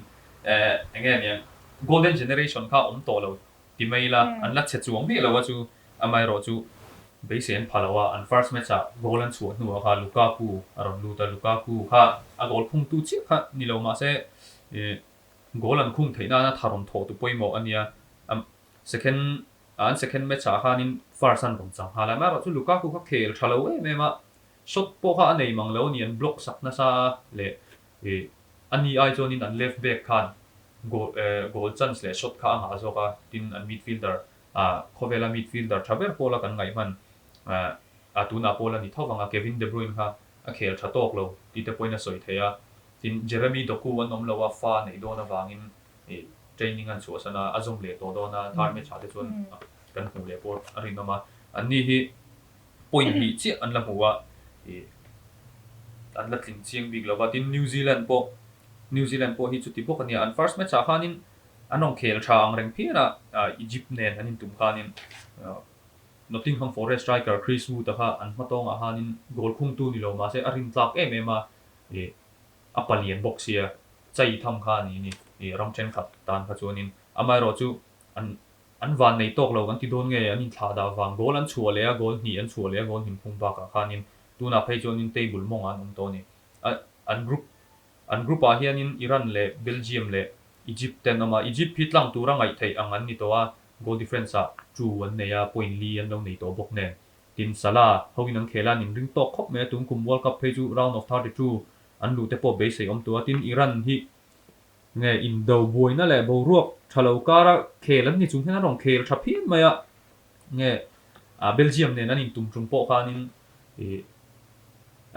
enge aniang golden generation kha awm tawh lo ti mai ila an la chhe chuang miah lo a chu amaherawh chu. Beisei an pha lo a, an first match ah goal an chhuah hnuah kha Lukaku a rawn lut a, Lukaku kha a goal khungtu chiah kha ni lo mahse goal an khung theih nana tha rawn thawh tu pawimawh a nia. Second an second match ah khanin first an rawn chang nghal a, amaherawhchu Lukaku kha khel tha lo em em a, shot pawh kha a nei mang lo a ni, an block sak nasa leh a ni ai chuanin an left back khan goal goal chance leh shot kha a ngah zawk a, tin an midfielder Ah, khawvela midfielder tha ber pawla kan ngaih hman ah tunah pawla ni tho vang a, Kevin De Bruyne kha a khel tha tawk lo tih te pawhin a sawi thei a. Tin, Jeremy Doku an awm lo a, fa neih dawn avangin ih training an chhuahsan a, a zawm leh tawh dawn a, third match ah te chuan kan hmuh leh pawh a rinawm a. Anni hi point hnih chiah an la hmu a, ih an la tling chiang bik lo va. Tin, New Zealand pawh New Zealand pawh hi chuti bawk a nia, an first match ah khanin An rawn khel tha ang reng phian a, Egypt nen an intum khanin Nottingham Forest striker Chris Wood-a kha an hmatawngah khanin goal khungtu ni lo mahse a rintlak em em a, a palian bawk sia chai tham kha a ni ni ram thenkhat tan kha chuanin amaherawh chu an an van nei tawk lo kan ti dawn nge an inthlah dah vang goal an chhuah leh a, goal hnih an chhuah leh a, goal hnim phung bakah khanin tunah phei chuanin table mawngah an awm tawh a ni. An group An group ah hianin Iran leh Belgium leh Egypt te an awm a, Egypt hi tlang tura ngaih theih ang an ni tawh a, goal difference ah two an nei a, point li an lo nei tawh bawk nen. Tin, Salah hoin an khel a, an inring tawk khawp mai a, tun kum World Cup phei chu round of 32 an luh te pawh beisei awm tawh a, tin Iran hi nge indo buaina leh boruak tha lo kara khel an ni chung hian an rawn khel tha phian mai a, nge Belgium nen an intum tum pawh khanin ih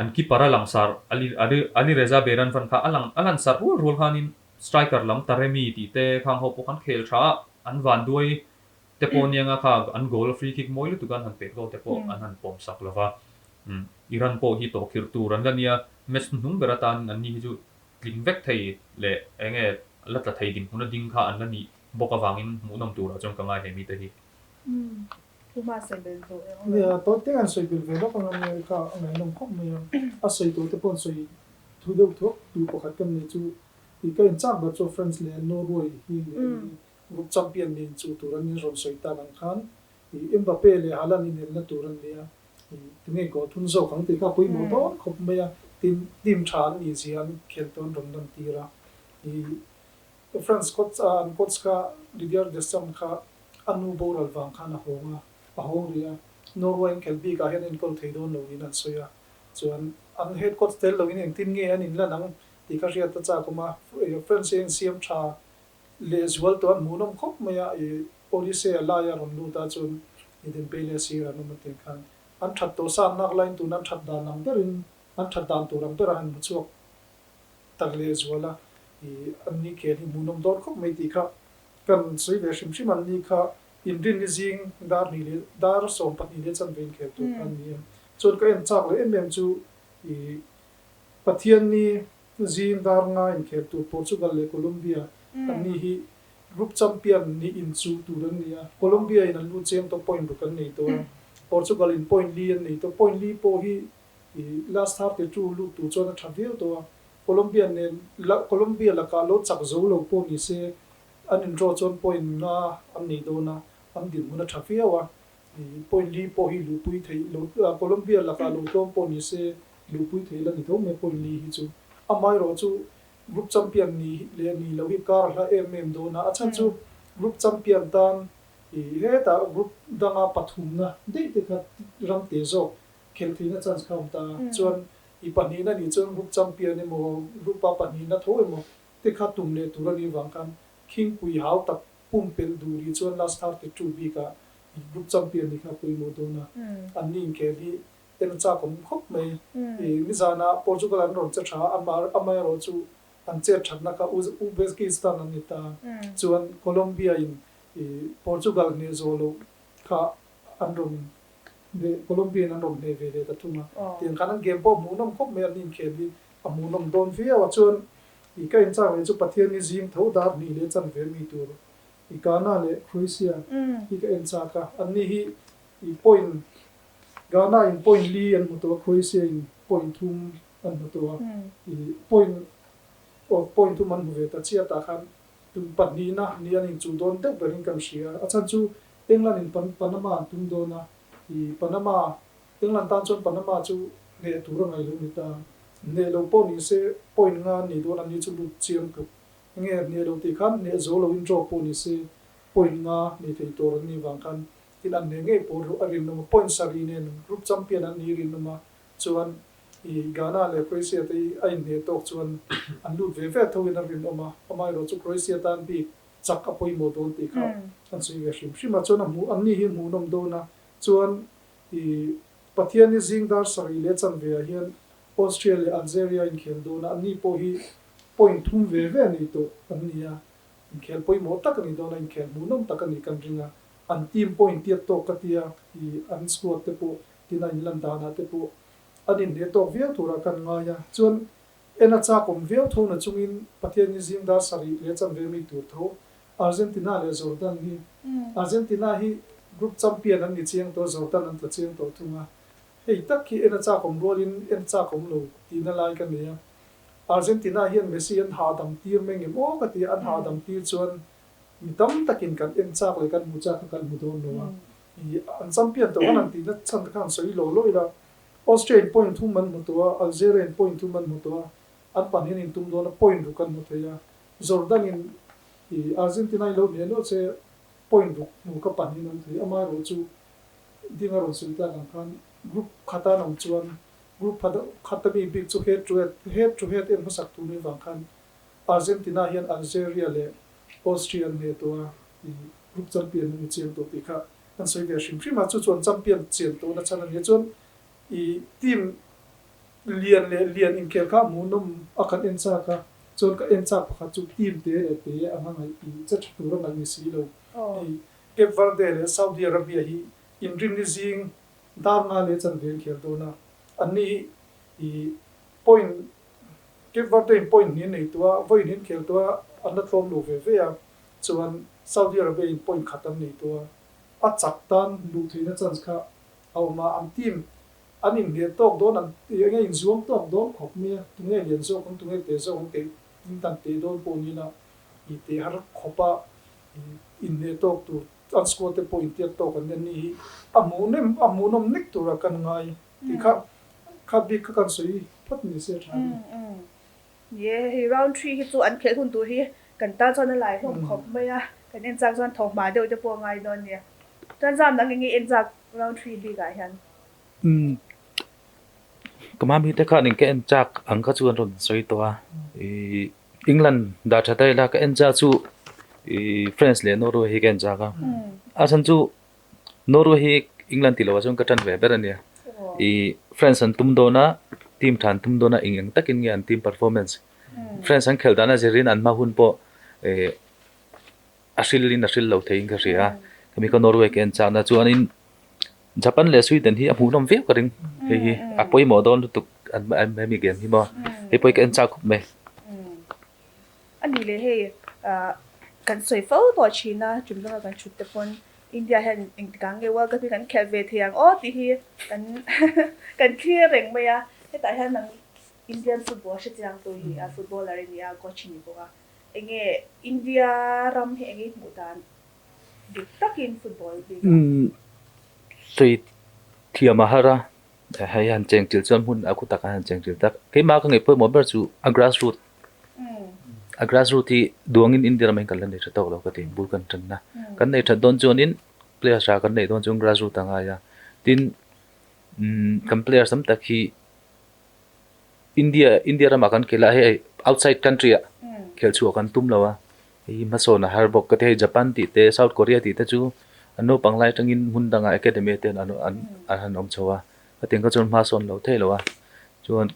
An keeper a langsar Alireza Beiranvand kha a lang a lansar rual rual khanin striker lam Taremi tih te khang ho pawh khan khel tha a, an vanduai te pawh anianga kha an goal free kick mawi lutuk a an han pet goal te pawh an han pawm sak lo va. Iran pawh hi tawhkhirh tur an la nia, match hnuhnung ber atan an ni hi chu tling vek thei leh eng nge la tla thei dinhmun a ding kha an la nih bawk avangin hmuhnawm turah chuan ka ngai he mite hi. Nia, tawt teng an sawi belh ve lawk ang a nia, kha a ngaihnawm khawp mai a. A sawi tawh te pawh an sawi thu deuh thuak tu pakhat kan nei chu i ka inchak ber chu France leh Norway hi leh group champion nen chu tur an in rawn sawi tak ang khan i Mbappe leh Haaland inelna tur an nia i tunge goal thun zawk ang tih kha a pawimawh dawn khawp mai a, tin team tha an nih zia an khel tawn rawn lantir a i France coach an coach kha Didier Deschamps kha a nu boral vang khan a hawng a, a hawng rih a. Norway an khelh bikah hian enkawl thei dawn lo niin an sawi a. Chuan an head coach tel loin engtin nge an inlan ang tih kha hriat a chak awm a. France hi a insiam tha lehzual tawh a, hmuhnawm khawp mai a. Olise a laia rawn lut a chuan Dembele a sir an awm a tiang khan an that tawh sa an lak laiin tuna an that dan ang berin an that dan tur ang berah an hmu chhuak tak lehzual a. An ni khel hi hmuhnawm dawn khawp mai tih kha Kan sawi ve hrim hrim an ni kha inrinni zing dar hnih leh dar 12 leh chanve inkhel tur kha an ni a. Chuan ka en chak leh em em chu i Pathianni zing dar nga inkhel tur Portugal leh Colombia an ni hi group champion ni inchuh tur an ni a. Colombia in an lut chiang tawh point ruk an nei tawh a, Portugal in point li an nei tawh. Point li pawh hi i last 32 lut tur chuan a tha viau tawh a. Colombia nen Colombia lakah lo chak zo lo pawh ni se An indraw chuan point nga an nei dawn a, an dinhmun a tha viau a. Point li pawh hi luhpui theih lo, Colombia lakah lo tlawm pawh ni se luhpui theih la ni tho mai point li hi chu. Amaherawh chu group champion ni leh ni lo hi kar a hla em em dawn a, a chhan chu group champion tan hetah group danga pathumna daih te kha ram te zawk khelh theihna chance kha a awm ta a. Chuan i pahnihna nih chuan group champion emaw group a pahnihna tho emaw te kha tum leh tur a nih vang khan khingpui hau tak pumpelh duh rih chuan last 32 bikah group champion nih kha pawimawh dawn a, an ni inkhel hi en chak awm khawp mai. Nizanah Portugal an rawn che tha a, amaherawh chu an chet thatna kha Uzbekistan an ni ta, chuan Colombia in Portugal hneh zawh loh kha an rawn hneh, Colombia in an rawn hneh ve leh ta thung a, tiang khan an game pawh hmuhnawm khawp mai an ni inkhel hi a hmuhnawm dawn viau a, chuan I ka inchak leh chu Pathian i zing tho dar hnih leh chanve mi tur i Ghana leh Croatia hi ka en chak a, anni hi i point Ghana in point li an hmu tawh a, Croatia in point thum an hmu tawh a, i point aw point thum an hmu ve ta chiah tah khan tum pahnihna ni an inchuh dawn deuh berin kan hria, a chhan chu England in Panama an tum dawn a. I Panama, England tan chuan Panama chu hneh tur a ngaih lo ni ta. Hneh lo pawh ni se point nga an nih dawn an ni chu lut chiang tluk. Enge hneh lo tih khan hneh zo loin draw pawh ni se point nga nei thei tur an nih vang khan tin an hneh ngei pawh a rinawm a. Point sarih nen group champion an nih rinawm a chuan i Ghana leh Croatia te hi a inhneh tawk chuan an lut ve ve tho in a rinawm a. Amaherawhchu Croatia tan bik chak a pawimawh dawn tih kha an sawi ve hrim hrim a, chuan a hmuh an ni hi hmuhnawm dawn a, chuan i Pathian hi zing dar sarih leh chanve ah hian Austria leh Algeria a inkhel dawn a, an ni pawh hi point thum ve ve a nei tawh an ni a, inkhel pawimawh tak a ni dawn a, inkhel hmuhnawm tak a nih kan ring a, an team pawh intiat tawk ka tia i an squad te pawh tin a inlan danah te pawh an inhneh tawk viau turah kan ngai a, chuan En a chak awm viau tho na chungin Pathian hi zing dar sarih leh chanve mi tur tho Argentina leh Jordan hi Argentina hi group champion an ni chiang tawh Jordan an tla chiang tawh thung a, hei tak hi en a chak awm rualin en chak awm lo tihna lai ka nei a, Argentina hian Messi an hahdam tir mai ngem aw ka ti a, an hahdam tir chuan mi tam takin kan en chak leh kan hmu chak kha kan hmu dawn lo a, ih an champion tawh khan an tihna chhan te khan an sawi lo lo ila. Austria in point thum an hmu tawh a, Algeria in point thum an hmu tawh a, an pahnih an intum dawn a, point ruk an hmu thei a. Jordan in i Argentina in lo hne nual che point ruk hmu kha pahnih an awm thei. Amaherawh chu ding a rawn sawi tak ang khan group khata an awm chuan group khata mi bik chu head to head, head to head en hmasak tur ni vang khan Argentina hian Algeria leh Austria an hne tawh a, i group champion an ni chiang tawh tih kha An sawi ve hrim hrim a, chu chuan champion chian tawhna chhan a nia. Chuan i team lian leh lian inkhel kha hmuhnawm a kan en chak a, chuan ka en chak pakhat chu team te leh te anga ngaih i che tha tur a ngaih ni si lo. Hei Cape Verde leh Saudi Arabia hi inrinni zing dar nga leh chanve inkhel dawn a, anni hi i point Cape Verde in point hnih an nei tawh a, vawiin inkhel tawh a an la tlawm lo ve ve a. Chuan Saudi Arabia in point khat an nei tawh a, a chak tan luh theihna chance kha a awm a, an team an inhneh tawk dawn an tih enge inzuam tawk dawn khawp mai a, tunge lian zawk ang tunge teh zawk ang teh in kan teh dawn pawh ni ila i teh har khawp a inhneh tawk tur an squad te pawh intiat tawk an ni a ni hi a hmuhnem a hmuhnawm nek tura kan ngai tih kha kha bik kha kan sawi phawt ni se tha ni. Ni e, hei round three hi chu an khelh hun tur hi kan tan chuan a lai hlawm khawp mai a, kan en chak chuan thawhma deuh te pawh a ngai dawn nia. Chuan zam dang eng nge en chak round three bik ah hian? Umm, ka mami te khan in ka en chak ang kha chu an rawn sawi tawh a, ih England dah tha ta ila ka en chak chu ih France leh Norway hi ka en chak a, a chhan chu Norway hi England tih loh ah chuan ka tan ve ber a nia. Ih France an tum dawn a, team tha an tum dawn a, eng eng takin nge an team performance. France an khelh dan a zirin an hma hun pawh eh a hril in a hril lo theiin ka hria a. Khami kha Norway ka en chakna chuanin Japan leh Sweden hi a hmuhnawm viau ka ring. Hei hi a pawimawh dawn lutuk an hemi game hi maw. Hei pawh hi ka en chak khawp mai. A ni leh hei kan sawi fo tawh thin a, tum danga kan thut te pawn India hian engtikah nge World Cup hi kan khelh ve thei ang aw tih hi kan kan thlir reng mai a, hetah hian nang Indian football hrechiang tu hi a footballer i ni a, coach i ni bawk a, enge India ram hi enge i hmuh dan dik takin football bik ah? Sawi thiam a har a, Hei han cheng til chuan hmun a khu takah han cheng til tak. Keimah ka ngaih pawimawh ber chu a grass root. A grass root hi duangin India ramah hian kan la nei tha tawk lo ka ti, bul kan tanna. Kan nei that dawn chuanin players tha kan neih dawn chuan grass root a ngai a. Tin, kan players tam tak hi India India ramah kan khel a, hei outside country ah khelh chhuah kan tum lo a. Hei hi hmasawn a har bawk ka ti. Hei Japan tih te, South Korea tih te chu an naupang lai atangin hmun dangah academy te an an han awm chho a. Hetiang kha chuan hmasawn lo thei lo a. Chuan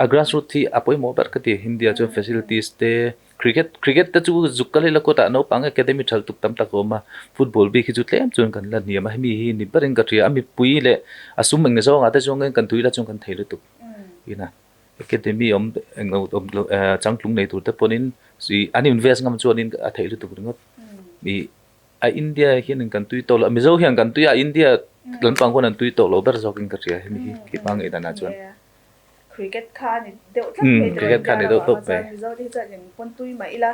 a grass root hi a pawimawh ber ka ti. India chuan facilities te, cricket cricket te chu zuk kal ila kawtah naupang academy thal tuk tam tak a awm a. Football bik hi chu tlem chuan kan la hniam a. Hemi hi ni berin ka hria. A mipui leh a sum eng zawngah te chuan kan tui la chuan kan thei lutuk. Ina. Academy awm eng lo awm lo eh changtlung nei tur te pawhin ih an invest ngam chuanin a theih lutuk ringawt. Ih a India hianin kan tui tawh lo a Mizo hian kan tui a India lampang khuan an tui tawh lo ber zawkin ka hria hemi hi keimah ngaih danah chuan. Cricket kha a ni deuh tlat mai tawh Cricket kha a ni deuh tawp mai. Mizo te hi chuan eng pawn tui mah ila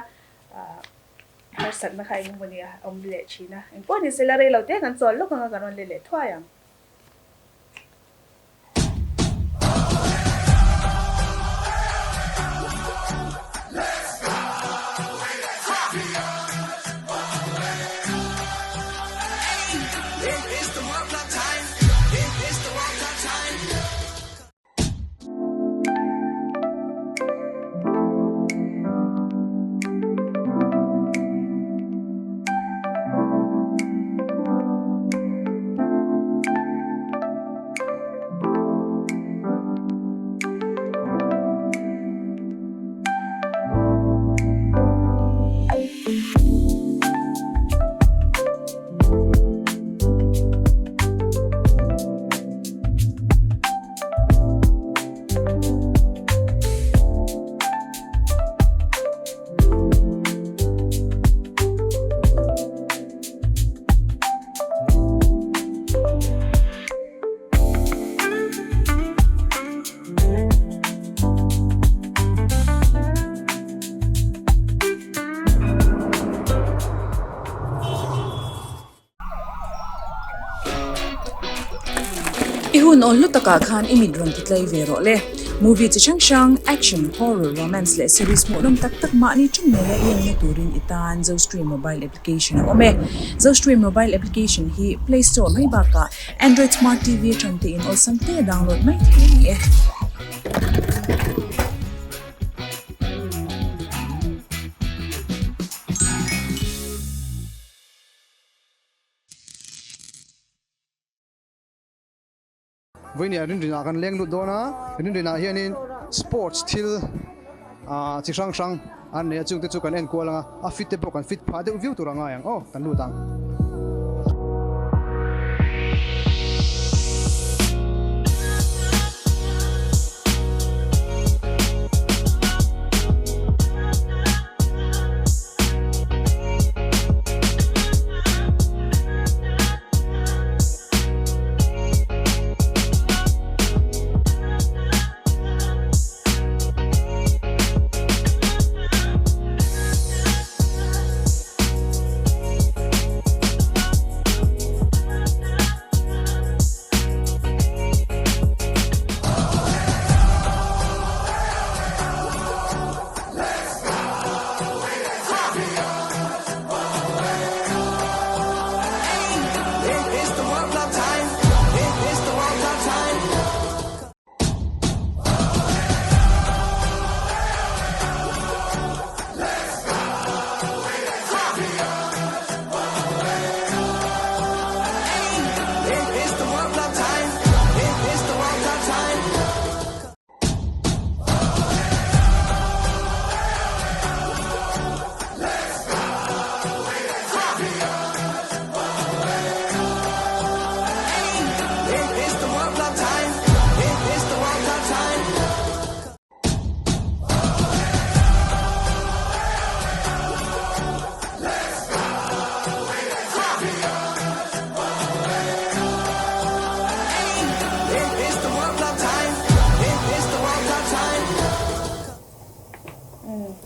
harsatna kha eng emaw ni a awm leh thin a. Engpawh ni sela rei lo te kan chawl lawk anga kan rawn let leh thuai ang. I hun awl hlu takah khan i mit rawn ti tlei ve rawh le. Movie chi hrang hrang, action, horror, romance leh series hmuhnawm tak tak mahni ṭawng ngeia i enna turin i tan Zostream mobile application a awm e. Zostream mobile application hi Play Store mai bakah Android Smart TV aṭang te in awlsam te a download mai thei a ni e. Vawinia rinrinah kan leng lut dawn a, rinrinah hianin sports thil ah chi hrang hrang an nei a chungte chu kan en kual ang a, a fit te pawh kan fit phah deuh viau tur a ngai ang aw kan lut ang.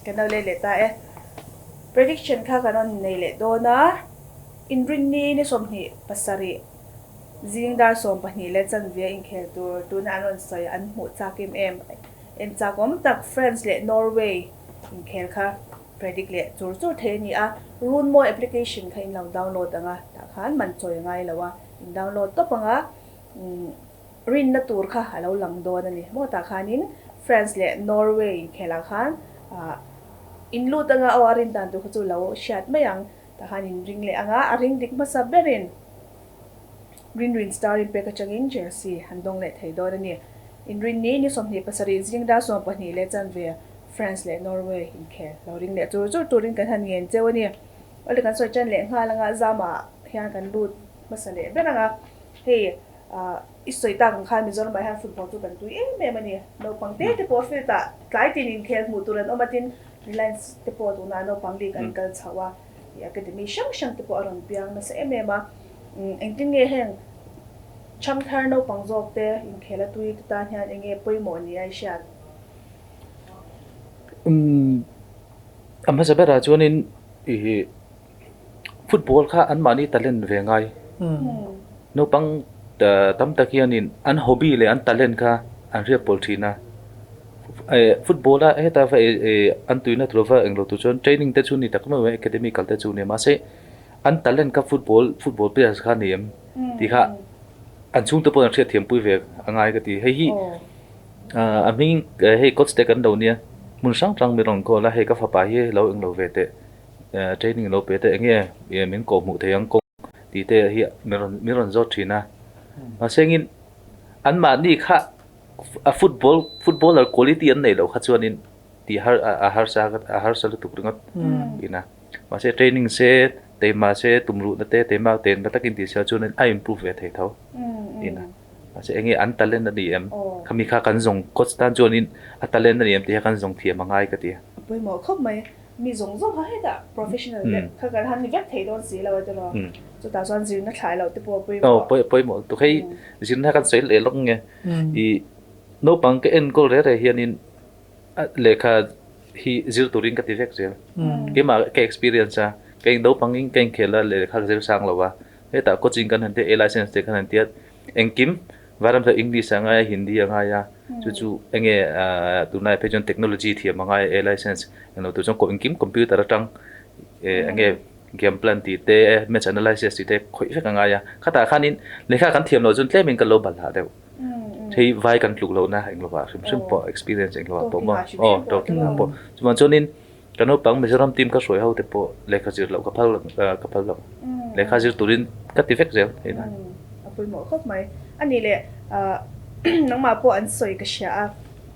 Kan lo leh leh ta e. Prediction kha kan rawn nei leh dawn a, Inrinni ni 27 zing dar 12 leh chanve a inkhel tur tuna an rawn sawi an hmuh chak em em. En chak awm tak France leh Norway inkhel kha predict leh chur chur thei a ni a, Runmawi application kha in lo download ang a, tah khan man chawi a ngai lo a, in download tawp ang a, rinna tur kha a lo lang dawn a ni. Maw tah khanin France leh Norway inkhelah khan in lut anga aw a rin dan tur kha chu lo hriat mai ang, tah khan in ring leh ang a, a ring dik hmasa berin Rinrin star in pek atangin jersey an dawng leh thei dawn a ni. Inrinni ni 27 zing dar 12 leh chanve France leh Norway inkhel lo ring leh chur chur turin kan han ngen cheu a ni. Awle kan sawi tan leh nghal anga zama hian kan lut hmasa leh ber anga hei i sawi tak ang khan Mizoramah hian football chu kan tui em em a ni. Naupang te te pawh field ah tlai tin inkhel hmuh tur an awm a tin Reliance te pawh tunah naupang league an kal chhoh a. I academy hrang hrang te pawh a rawn piang nasa em em a, engtin nge heng ṭhangthar naupang zawk te inkhel a tui te tan hian eng nge pawimawh ni a i hriat? A hmasa berah chuanin i football kha anmahni talent ve ngai. Naupang tam tak hianin an hobby leh an talent kha an hriat pawl thin a. Football a heta va an tuina tur va englo tur chuan training te chu ni tak mai academy kal te chu ni mahse an talent kha football football players kha ni em tih kha an chhungte pawh an hriat thiam pui ve a ngai ka ti hei hi a hming hei coach te kan lo nia hmun hrang hrang min rawn call a hei ka fapa hi lo englo ve teh training lo pe teh enge min kawh hmuh thei ang kawng tih te hi min rawn min rawn zawt thin a mahse engin anmahni kha a football footballer quality an neih loh kha chuanin tih har a harsa a harsa lutuk ringawt ina mahse training se teima se tum ruhna te teima ten na takin tih sia chuanin a improve ve thei tho ina mahse enge an talent a ni em khami kha kan zawng coach tan chuanin a talent a ni em tih kha kan zawng thiam a ngai ka ti a. Pawimawh khawp mai. Mi zawng zawng kha hetah professional vek kha kan han ni vek thei dawn si lo a tiraw. Chutah chuan zirna thlai loh te pawh a pawimawh. Aw pawimawh lutuk hei zirna kan sawi leh lawk nge i naupang ka enkawl reh reh hianin lehkha hi zir turin ka ti vek zel. Keimah ka experience a ka in naupangin ka inkhel a lehkha ka zir sang lo a hetah coaching kan han tia A license te kan han tia engkim. Vairam chuan English a ngai a, Hindi a ngai a, chu chu enge tunlai phei chuan technology thiam a ngai a, A license englo tur chuan engkim computer atang enge game plan tih te, match analysis tih te khawih vek a ngai a. Khatah khanin lehkha kan thiam loh chuan tlemin kan lo balhah deuh. Hei vai kan tluk lohna englo ah hrim hrim pawh experience englo ah pawh maw aw talking ah pawh. Chuvang chuanin Ka naupang Mizoram team ka hruai ho te pawh lehkha zir loh ka phal ka phal lo. Lehkha zir turin ka ti vek zel hei na. A pawimawh khawp mai. A nih leh nangmah pawh an sawi ka hria a,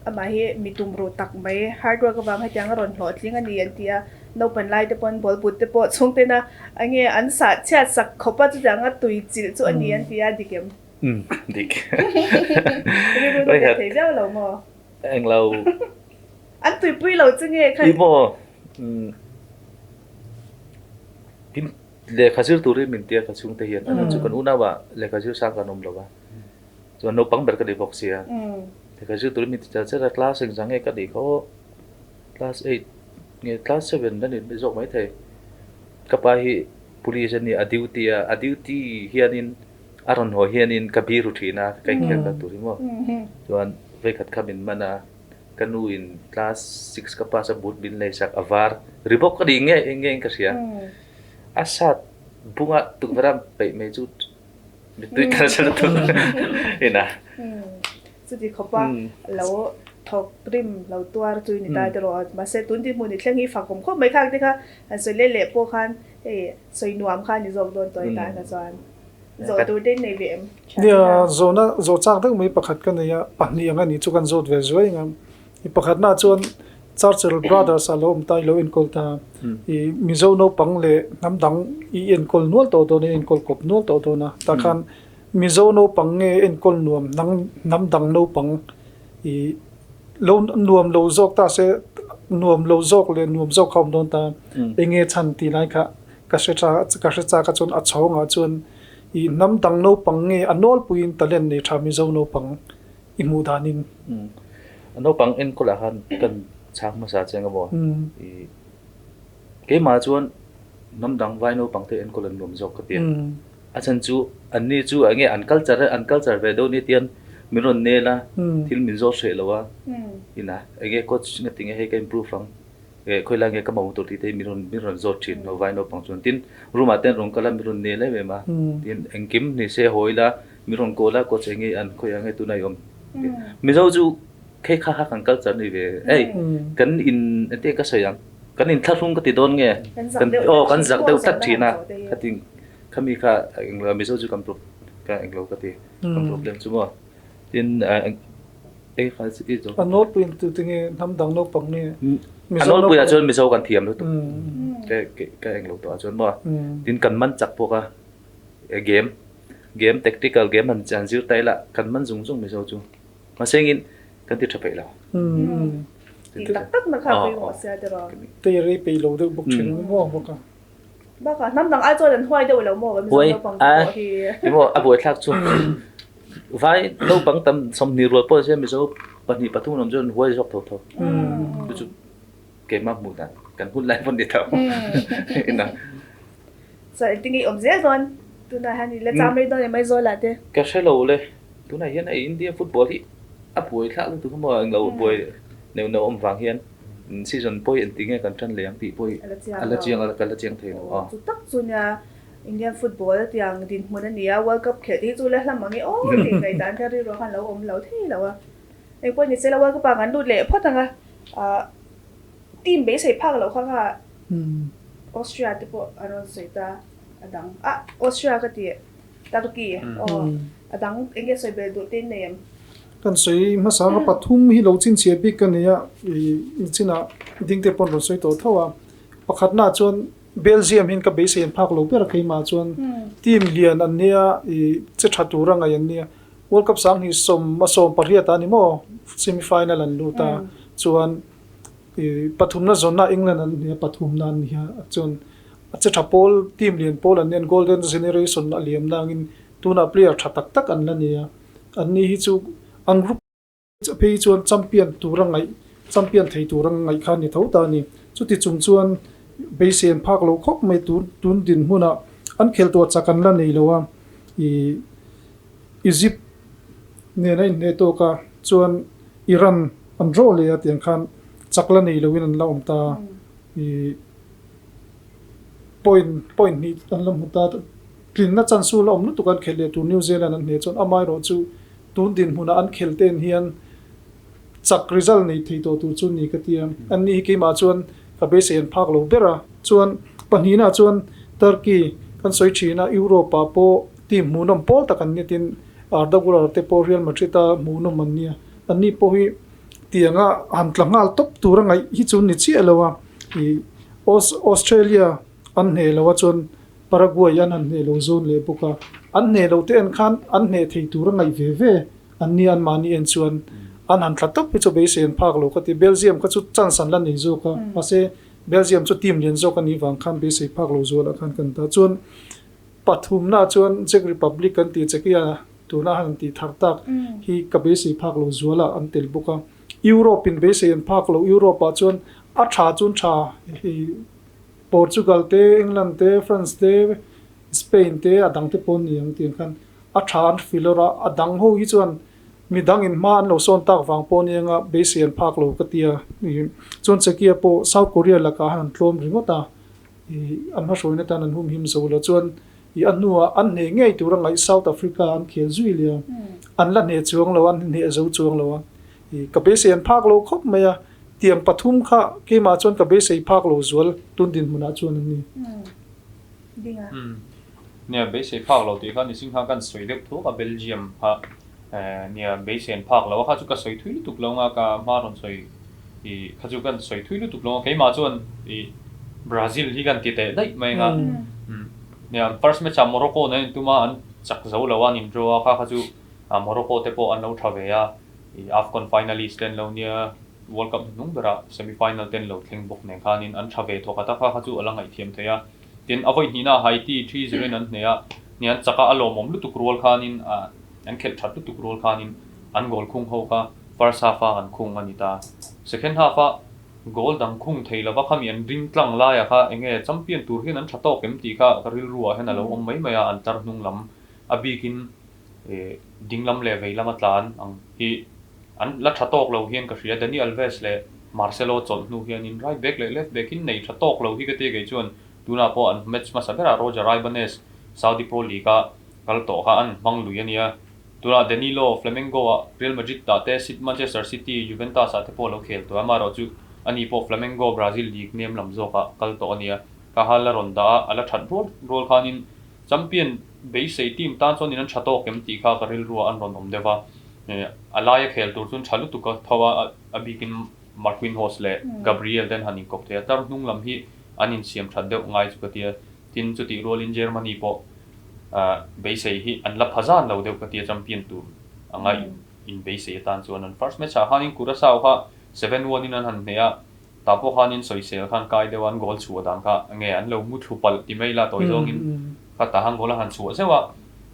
amah hi mi tum ruh tak mai, hard work avang hetiang a rawn hlawhtling a ni an ti a, naupan lai te pawn ball but te pawh chhungten a enge an sah chhiat sak khawp a chutianga tui chilh chu a ni an ti a, dik em? Umm dik. Rilru na ve thei viau lo maw? Englo. An tuipui lo che nge kha. I maw tin lehkha zir turin min tia ka chhungte hian an chu kan unau ah lehkha zir sang kan awm lo a chuan naupang ber ka ni bawk sia lehkha zir turin min ti char char a class engzah nge ka nih kha aw class eight nge class seven a ni zawk maithei ka pa hi police a ni a duty a a duty hianin a rawn haw hianin ka biru thin a ka inkhel kal tur hi maw chuan vawikhat kha min man a. Ka nu in class six ka pass a boot min lei sak a var ri bawk a ni nge nge in ka hria. A sat bunga tukverh a peih mai chu mittui tel sel thung ina. Chuti khawpa lo thawk rim lo tuar chu i ni ta tiraw a. Mahse tun dinhmun i thleng hi fakawm khawp mai khang te kha han sawi leh leh pawh khan hei sawi nuam kha a ni zawk dawn tawh i tan kha chuan. Zawh tur te in nei ve em? Nia, zawhna zawh chak deuh mai pakhat ka nei a, pahnih ang a ni chu kan zawt ve zuai ang a. I pakhatnaah chuan Churchill Brothers a lo awm ta, i lo enkawl ta. I Mizo naupang leh hnam dang i enkawl nual tawh dawn a, i enkawl kawp nual tawh dawn a. Tah khan Mizo naupang nge enkawl nuam hnam dang naupang i lo nuam lo zawk ta se, nuam lo zawk leh nuam zawk kha a awm dawn ta. Enge chhan tih lai kha Ka hre tha ka hre chak a chuan a chhawngah chuan i hnam dang naupang nge a nawlpuiin talent nei tha Mizo naupang i hmuh danin. A naupang enkawl ah khan kan chhang hmasa che anga maw? I keimah chuan hnam dang vai naupang te enkawl an nuam zawk ka ti a. A chhan chu anni chu enge an culture an culture ve deuh ni tian min rawn nel a, thil min zawt hreh lo a, ina enge coach nga tinge hei ka improve ang. Eh khawilai nge ka mamawh tur tih te hi min rawn min rawn zawt thin lo vai naupang chuan tin room ah te an rawn kal a min rawn nel em em a tin engkim ni se haw ila min rawn call a coach enge an khawiah nge tunah i awm Mizo chu khei kha kha kan culture ni ve ei kan in engtin ka sawi ang kan in thlahrung ka ti dawn nge kan aw kan zak deuh tlat thin a khatin khami kha englo Mizo chu kan ka englo ka ti kan problem chu maw tin A nawlpuiin tute nge hnam dang naupang nge Mizo naupang? A nawlpuiah chuan Mizo kan thiam lutuk. Ka englo tawh ah chuan maw. Tin kan man chak bawk a game game tactical game han han zir ta ila kan man zung zung Mizo chu. Mahse engin kan ti tha peih lo. Ti tak tak na kha pawimawh sia tiraw. Tei rei peih lo deuh bawk thin maw bawk a. Bakah hnam dang ai chuan an huai deuh lo maw kan Mizo naupang te pawh hi. Emaw a buaithlak chu vai naupang tam 20 rual pawh se Mizo pahnih pathum an awm chuan an huai zawk tho tho. Chu chu keimah hmuh dan kan hun lai pawn ni tho ina. Chuan engtin nge i awm zel dawn tunah hian i la cham rei dawn em Aizawl ah te? Ka hre lo le tunah hian hei India football hi a buaithlak lutuk a maw englo buai neuh neuh awm vang hian. Season pawh hi engti nge kan tan leh ang tih pawh hi a la chiang a, ka la chiang thei lo a. Chu tak chu nia Indian football a tiang dinhmun a ni a, World Cup khelh te hi chu la hlam ang e aw tih ngaihdan kha rilru khan lo awm lo thei lo a. Engpawh ni se la World Cup ah kan lut leh phawt ang a, ah team beisei phak loh kha kha Austria te pawh an rawn sawi ta a dang ah Austria ka ti Turkey aw a dang eng nge sawi belh duh te in nei em? Kan sawi hmasa anga pathum hi lo chinchhiah bik ka nei a, ih chinah dingte pawn rawn sawi tawh tho a. Pakhatnaah chuan Belgium hian ka beisei an phak lo ber a keimah chuan team lian an nia ih che tha tur a ngaih an nia. World Cup sanghnih sawm a sawm pariat ah ni maw semi final an lut a chuan ih pathumna zawnna England an nia pathumna an nia chuan a che tha pawl team lian pawl an nia golden generation a liam nangin tunah player tha tak tak an la nia. An ni hi chu an group phei chuan champion tura ngaih, champion thei tura ngaih kha a ni tho ta a ni. Chuti chung chuan beisei an phak lo khawp mai tun tun dinhmunah an khel tawh chak an la nei lo a, ih Egypt Nen a inhneh tawk a, chuan Iran an draw leh a tiang khan chak la nei loin an la awm ta. Ih point point hnih an la hmu ta. Tlinna chance la awm lutuk an khelh leh tur New Zealand an hneh chuan amaherawh chu tun dinhmunah an khelh ten hian chak result nei thei tawh tur chu ni ka ti a. Anni hi keimah chuan ka beisei an phak lo ber a. Chuan pahnihnaah chuan Turkey kan sawi thin a, Europe ah pawh team hmuhnawm pawl tak an ni tin Arda Guler te pawh Real Madrid a hmuhnawm an nia. Anni pawh hi tianga han tla nghal tawp tur a ngaih hi chu ni chiah lo a. Ih Australia an hneh lo a chuan Paraguay an han hneh lo zawn leh bawk a. An hneh loh te en khan an hneh thei tur a ngaih ve ve. An nia anmahni en chuan an han tla tawp hi chu beisei an phak lo ka ti. Belgium kha chu chance an la nei zawk a, mahse Belgium chu team lian zawk a nih vang khan beisei phak lo zualah khan kan ta. Chuan pathumnaah chuan Czech Republic kan tih Czechia tuna han tih thar tak hi ka beisei phak lo zualah an tel bawk a. Europe in beisei an phak lo, Europe ah chuan a tha chuan tha hei Portugal te, England te, France te, Spain te a dang te pawh an ni ang tih ang khan a tha an hrilh lawr a, a dang ho hi chuan mi dang in hma an lo sawn tak vang pawh aniang a, beisei an phak lo ka ti a, chuan Czechia pawh South Korea lakah han an tlawm ringawt a, an hmahruaina tan an humhim zo la chuan a hnuah an hneh ngei tur a ngaih South Africa an khel zui leh a, an la hneh chuang lo a, an hneh zo chuang lo a, ka beisei an phak lo khawp mai a, tiang pathum kha keimah chuan ka beisei phak lo zual tun dinhmunah chuan an ni. Ding a. Nia, beisei phak lo tih kha ni Singha kan sawi deuh thuak a, Belgium kha nia beisei an phak lo a, kha chu ka sawi thui lutuk lo anga ka hma rawn sawi ih kha chu kan sawi thui lutuk lo a, keimah chuan ih Brazil hi kan ti teh daih mai anga nia first match ah Morocco nen an intum a, an chak zo lo a, an in draw a, kha kha chu Morocco te pawh an lo tha ve a, ih AFCON finalist te an lo nia. World Cup hnuhnung berah semi final ten lo thleng bawk nen khanin an tha ve thawk a, ta kha kha chu a la ngaihthiam thei a. Tin, a vawi hnihna Haiti 3-0 in an hneh a, hnih an chak a, a lawmawm lutuk rual khanin an khelh that lutuk rual khanin an goal khung ho kha first half a an khung a ni ta. Second half a goal dang khung thei lova khami an ring tlang laia kha enge champion tur hian an tha tawk em tih kha ka rilru ah hian a lo awm mai mai a, an tlar hnung lam a bikin ding lam leh vei lama tlan ang hi An la tha tawk lo hian ka hria, Dani Alves leh Marcelo chawlh hnu hianin right back leh left back in nei tha tawk lo hi ka ti kei chuan tunah pawh an match hmasa berah Roger Ibanez Saudi Pro League a kal tawh kha an hmang lui a nia. Tunah Danilo Flamengo ah Real Madrid ah te Manchester City, Juventus ah te pawh a lo khel tawh a, amaherawh chu ani pawh Flamengo Brazil League nem lam zawk ah kal tawh a nia. Ka hal a rawn dah a, a la that rual rual khanin Champion beisei team tan chuan in an tha tawk em tih kha ka rilruah an rawn awm deuh a. A laia khel tur chuan tha lutuk a tho a, a bikin Marquinhos leh Gabriel te an han inkawp thei a, tar hnung lam hi an insiam that deuh ngai chu ka ti a. Tin, chutih rualin Germany pawh beisei hi an la pha zan lo deuh ka ti a, champion tur anga inbeisei atan chuan an first match ah khanin Curacao kha 7-1 in an han hneh a, Tah pawh khanin sawisel khan kai deuh a, an goal chhuah dan kha nge an lo mu thlu palh ti mai la tawi zawngin kha tah khan goal a han chhuah zeuh a,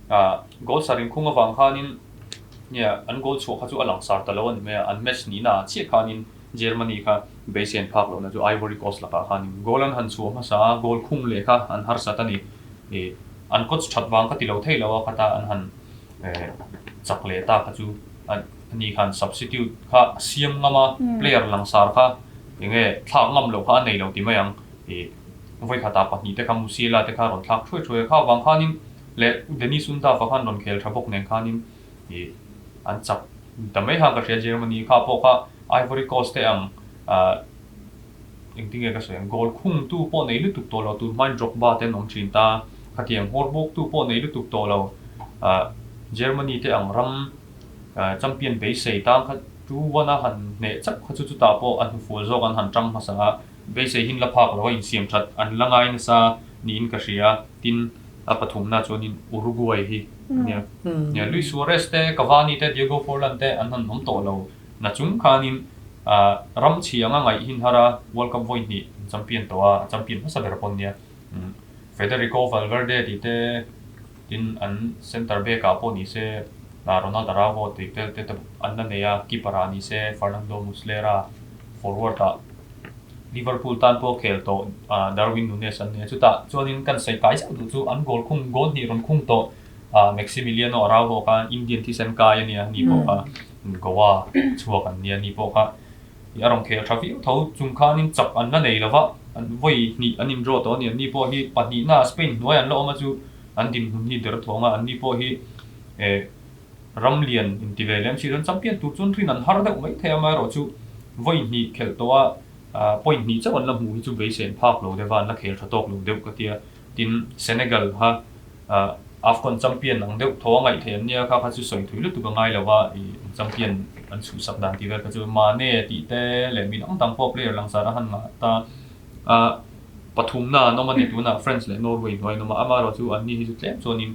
ah goal sar inkhung avang khanin nge an goal chhuah kha chu a langsar ta lo a ni mai a, an match nihna ah chiah khanin Germany kha beisei an phak lohna chu Ivory Coast lakah khanin goal an han chhuah hmasa a, goal khung leh kha an harsat a ni. Ih an coach that vang ka ti lo thei lo a, khata an han chak leh ta kha chu ani khan substitute kha a siam ngam a, player langsar kha enge thlak ngam loh kha a nei lo ti mai ang. Ih vawikhatah pahnihte kha Musiala te kha rawn thlak thuai thuai a, kha avang khanin leh Denis Undav-a khan rawn khel tha bawk nen khanin ih an chak ta mai khan ka hria Germany kha pawh kha Ivory Coast te ang ah Engtinge ka sawi ang, goal khungtu pawh nei lutuk tawh lo tur hmain Drogba te an awm thin ta, khatiang hawr bawktu pawh nei lutuk tawh lo, Germany te ang ram champion beisei tang kha 2-1 a han hneh chauh kha chu chutah pawh a hnufual zawk an han tang hmasa a, beisei hin la phak lo a insiam that an la ngai nasa niin ka hria, tin a pathumna chuanin Uruguay hi ania, Luis Suarez te, Cavani te, Diego Forlan te an han awm tawh lo na chung khanin Ram chhi anga ngaih hin har a, World Cup vawi hnih an champion tawh a, a champion hmasa ber pawn nia. Federico Valverde tih te tin an centre back ah pawh ni se Ronald Araujo tih te te an la nei a, keeper ah ni se Fernando Muslera, forward ah Liverpool tan pawh khel tawh Darwin Nunez an nei a. Chutah chuanin kan sawi kai zauh duh chu an goal khung goal hnih rawn khung tawh. Maximiliano Araujo kha Indian thisen kai a nia, ni pawh kha Goa chhuak an nia, ni pawh kha a rawn khel tha viau tho. Chung khanin chak an la nei lo va, an vawi hnih an in draw tawh a ni. An ni pawh hi pahnihna Spain hnuai an la awm a chu an dinhmun hi der thawng a, an ni pawh hi ram lian inti ve lem si chuan champion tur chuan rin an har deuh mai thei a, amaherawhchu vawi hnih khelh tawh a point hnih chauh an la hmuh hi chu beisei an phak lo deuh va, an la khel tha tawk lo deuh ka tia. Tin, Senegal kha AFCON champion ang deuh tho a ngaih theih an nia, kha kha chu sawi thui lutuk a ngai lo va, ih champion an chhuhsak dan tih vel kha chu Mane tih te leh mi dang dang pawh player langsar a han ngah ta a, pathumna an awm a ni tunah France leh Norway hnuai an awm a, amaherawhchu an ni hi chu tlem chuanin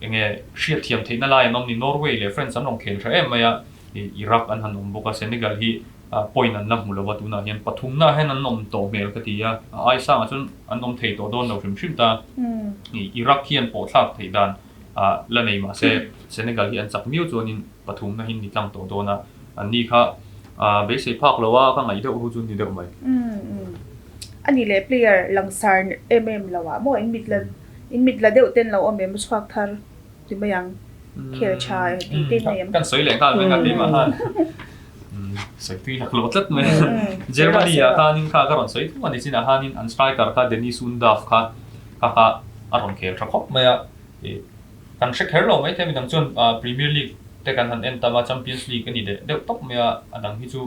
eng nge hriatthiam theihna lai an awm ni, Norway leh France an rawn khel tha em mai a, ih Iraq an han awm bawk a, Senegal hi point an la hmu lo a, tunah hian pathumna hian an awm tawh hmel ka ti a, a ai sangah chuan an awm thei tawh dawn lo hrim hrim ta, ih Iraq hian pawh thlak theih dan la nei mah se Senegal hi an chak miau chuanin pathumna hi ni tlang tawh dawn a, an ni kha beisei phak lo a, ka ngaih deuh ru chu ni deuh mai. A ni leh player langsar em em lo ah maw in mit la in mit la deuh ten lo awm em chhuak thar. Ti mai ang. Khel tha e tih te nei em? Kan sawi leh nghal vek a keimah khan sawi tui lak lo tlat mai. Germany ah khanin kha ka rawn sawi thung a ni chinah khanin an striker kha Denis Undav kha kha kha a rawn khel tha khawp mai a. Kan hre kher lo maithei midang chuan Premier League te kan han en tam a Champions League a ni deh deuh tawp mai a, a dang hi chu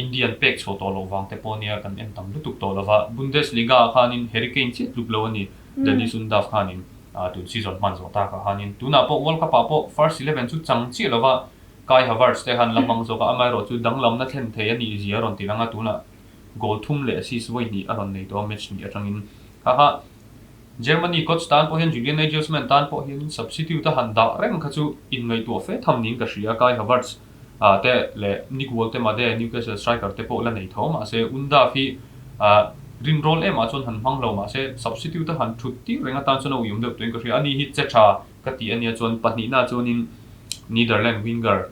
Indian pek chhuah tawh loh vang te pawh nia kan en tam lutuk tawh lo va. Bundesliga ah khanin Harry Kane chiah tluk lo a ni Denis Undav khanin. Tun season hman zawh takah khanin tunah pawh World Cup ah pawh first eleven chu chang chiah lova Kai Havertz te khan la hmang zawk a, amaherawhchu danglamna thlen thei a nih zia a rawn ti lang a, tunah goal thum leh assist vawi hnih a rawn nei tawh a match hnih atangin. Kha kha Germany coach tan pawh hian Julian Nagelsmann tan pawh hianin substitute a han dah reng kha chu inngaihtuah fe tham niin ka hria, Kai Havertz te leh Nick Woltemade, Newcastle striker te pawh la nei tho mahse Undav hi rinrawl em ah chuan han hmang lo mahse substitute a han thut tir reng atan chuan a uiawm deuh tuin ka hria. Ani hi che tha ka tih ania chuan pahnihna chuanin Netherland winger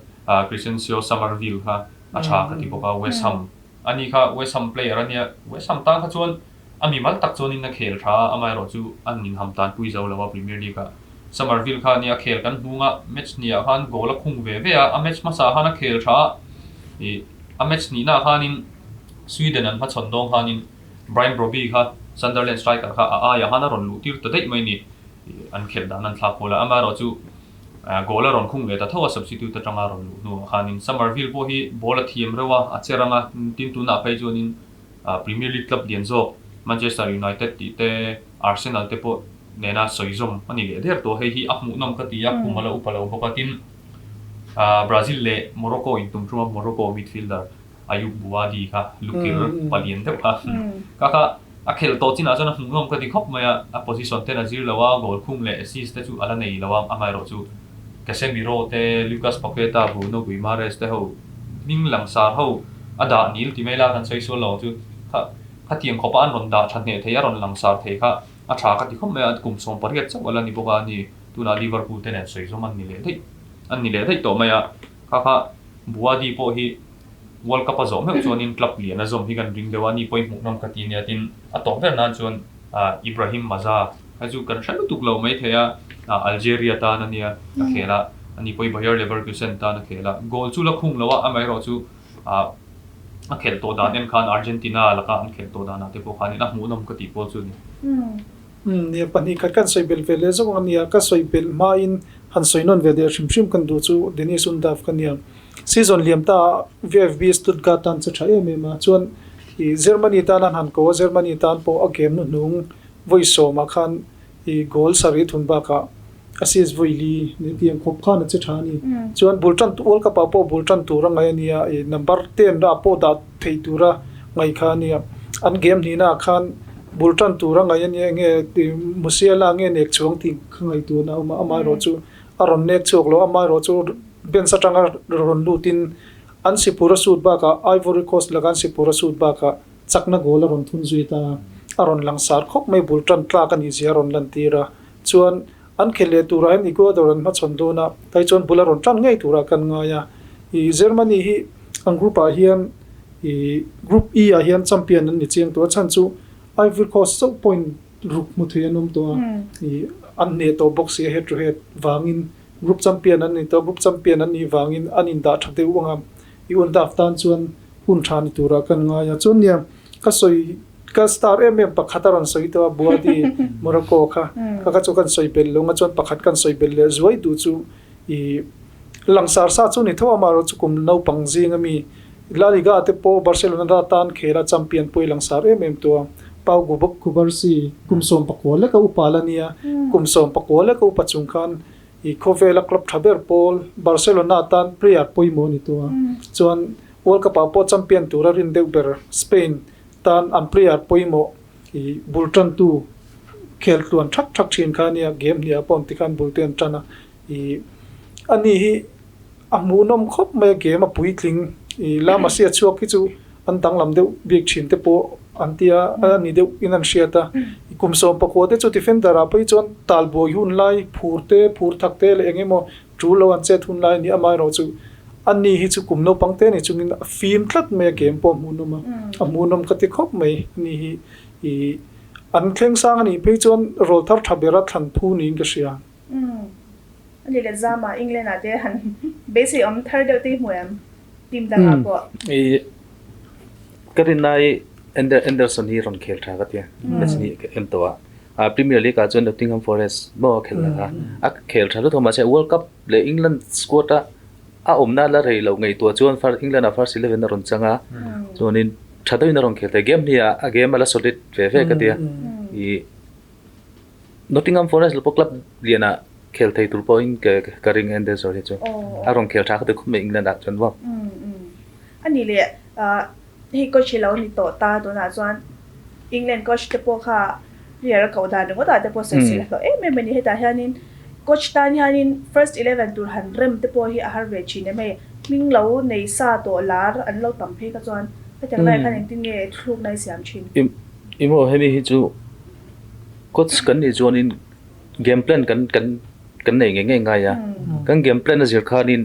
Crysencio Summerville kha a tha ka ti bawk a, West Ham ani kha West Ham player ania, West Ham tan kha chuan A mimal tak chuanin a khel tha a, amaherawh chu an inham tanpui zo lo a Premier League ah. Summerville kha nia a khel kan hnung a, match hniah khan goal a khung ve ve a, a match hmasa khan a khel tha a, ih a match hnihna khanin Sweden an hmachhawn dawng khanin Brian Brobbey kha Sunderland striker kha a aiah khan a rawn luh tir ta daih mai ni, ih an khelh dan an thlak kual a, amaherawh chu goal a rawn khung ve ta tho a substitute atanga a rawn luh hnuah khanin Summerville pawh hi ball a thiam reuh a, a che rang a, tin tunah phei chuanin Premier League club lian zawk Manchester United tih te, Arsenal te pawh nena sawi zawm a ni leh der tawh. Hei hi a hmuhnawm ka ti a, kum a la upa lo bawk a. Tin, Brazil leh Morocco intum ṭuma Morocco midfielder Ayoub Bouaddi kha lukir palian deuh kha kha kha a khelh tawh chinah chuan a hmuhnawm ka ti khawp mai a. A position ten a zir lo a, goal khung leh assist te chu a la nei lo a, amaherawhchu Casemiro te, Lucas Paqueta, Bruno Guimares te ho hming langsar ho a dah nil ti mai la kan sawi sual lo ang chu. Kha khatiang khawpa an rawn dah tha hneh thei a rawn langsar thei kha a tha ka ti khawp mai a, kum 18 chauh a la ni bawk a ni. Tunah Liverpool te nen sawi zawm an ni leh daih an ni leh daih tawh mai a. Kha kha Bouaddi pawh hi World Cup a zawh meuh chuanin club lian a zawm hi kan ring deuh a, ni pawhin hmuhnawm ka ti nia tin a tawp ber nan chuan Ibrahim Maza kha chu kan hre lutuk lo mai thei a, Algeria tan a nia a khel a, ani pawhin Bayer Leverkusen tan a khel a, goal chu la khung lo a, amaherawh chu a khelh tawh dan en khan Argentina laka an khelh tawh danah te pawh khanin a hmuhnawm ka tih pawl chu a ni. Nia, pahnih khat kan sawi belh ve leh zawk ang a nia, ka sawi belh hmain han sawi nawn ve leh hrim hrim kan duh chu Denis Undav ka nia. Season liam ta ah VFB Stuttgart tan che tha em em a, chuan ih Germany tan an han ko a, Germany tan pawh a game hnuhnung vawi sawmah khan ih goal sarih thun bakah assist vawi li ni tiang khawp khan a che tha a ni. Chuan bul tan World Cup ah pawh bul tan tur a ngaih a nia, ih number ten ah pawh dah thei tura ngaih kha a nia. An game hnihna ah khan bul tan tur a ngaih a nia, enge Musiala nge nek chhuang tih kha ngaihtuahna a awm a, amaherawhchu a rawn nek chhuak lo, amaherawhchu bench atanga rawn lutin an sipur a sut bakah Ivory Coast laka an sipur a sut bakah chakna goal a rawn thun zui ta a, a rawn langsar khawp mai bul tan tlak a nih zia a rawn lantir a, chuan an khelh leh turah hian Ecuador an hmachhawn dawn a, tai chuan bul a rawn tan ngei turah kan ngai a, ih Germany hi an group ah hian ih group E ah hian champion an ni chiang tawh a, chhan chu Ivory Coast chauh point. ruk hmu thei an awm tawh a, ih an hneh tawh bawk si a head to head vangin group champion an ni tawh a, group champion an nih vangin an indah tha deuh ang a, i Undav tan chuan hun tha ni turah kan ngai a, chuan nia ka sawi ka star em em pakhat a rawn sawi tawh a Buadi Morocco kha kha kha chu kan sawi belh lo ang a, chuan pakhat kan sawi belh leh zuai duh chu ih langsar sa chu ni tho a, amaherawhchu chu kum naupang zing ami La Liga te pawh Barcelona da tan khel a champion pawh i langsar em em tawh a, Pau Cubarsi kum 14 leka upa la nia, kum 14 leka upa chung khan i khawvela club tha ber pawl Barcelona tan player pawimawh a ni tawh a, chuan World Cup ah pawh champion tura rin deuh ber Spain tan an player pawimawh i bul tantu khel tluan thak thak thin kha a nia, game hniah pawh an ti khan bul te an tan a, i ani hi A hmuhnawm khawp mai a game a puitling i La Masia chhuak hi chu an danglam deuh bik thin te pawh an tia a ni deuh in an hriat a. I kum 19 te chu defender ah pawh hi chuan talbuai hun lai phur te phur thak te leh eng emaw tul lo an chet hun lai a ni amaherawh chu ani hi chu kum naupang te ni chungin a fim tlat mai a game pawh a hmuhnawm a a hmuhnawm ka ti khawp mai ani hi i an thleng sang a nih phei chuan rawl thar tha bera thlan phu niin ka hria. Umm. A ni leh zam ah England ah te han beisei awm thar deuh te hi hmu em? Team dang ah pawh. I ka rin lai Anderson hi rawn khel tha ka tia. Match ni ka en tawh a. Premier League ah chuan Nottingham Forest maw a khel la kha. A khel tha lutuk mahse World Cup leh England squad a a awmna la rei loh ngaihtuah chuan England ah first eleven a rawn chang a. Chuanin tha deuhin a rawn khel thei. Game hnih ah a game a la solid ve ve ka tia. I Nottingham Forest pawh club lian ah khel thei tur pawhin ka ring Henderson hi chu a rawn khel tha kha ti khawp mai England ah chuan maw. A ni leh hei coach hi lo ni tawh ta tunah chuan England coach te pawh kha player a koh dan ringawt ah te pawh sawi sel a hlawh em em a ni. Hetah hianin coach tan hianin first eleven tur han rem te pawh hi a har ve thin em hei hming lo nei sa tawh lar an lo tam phei kha chuan hetiang laiah khan engtin nge thlukna i siam thin. Emaw hemi hi chu coach kan nih chuanin game plan kan kan kan nei ngei ngei ngai a kan game plan a zir khanin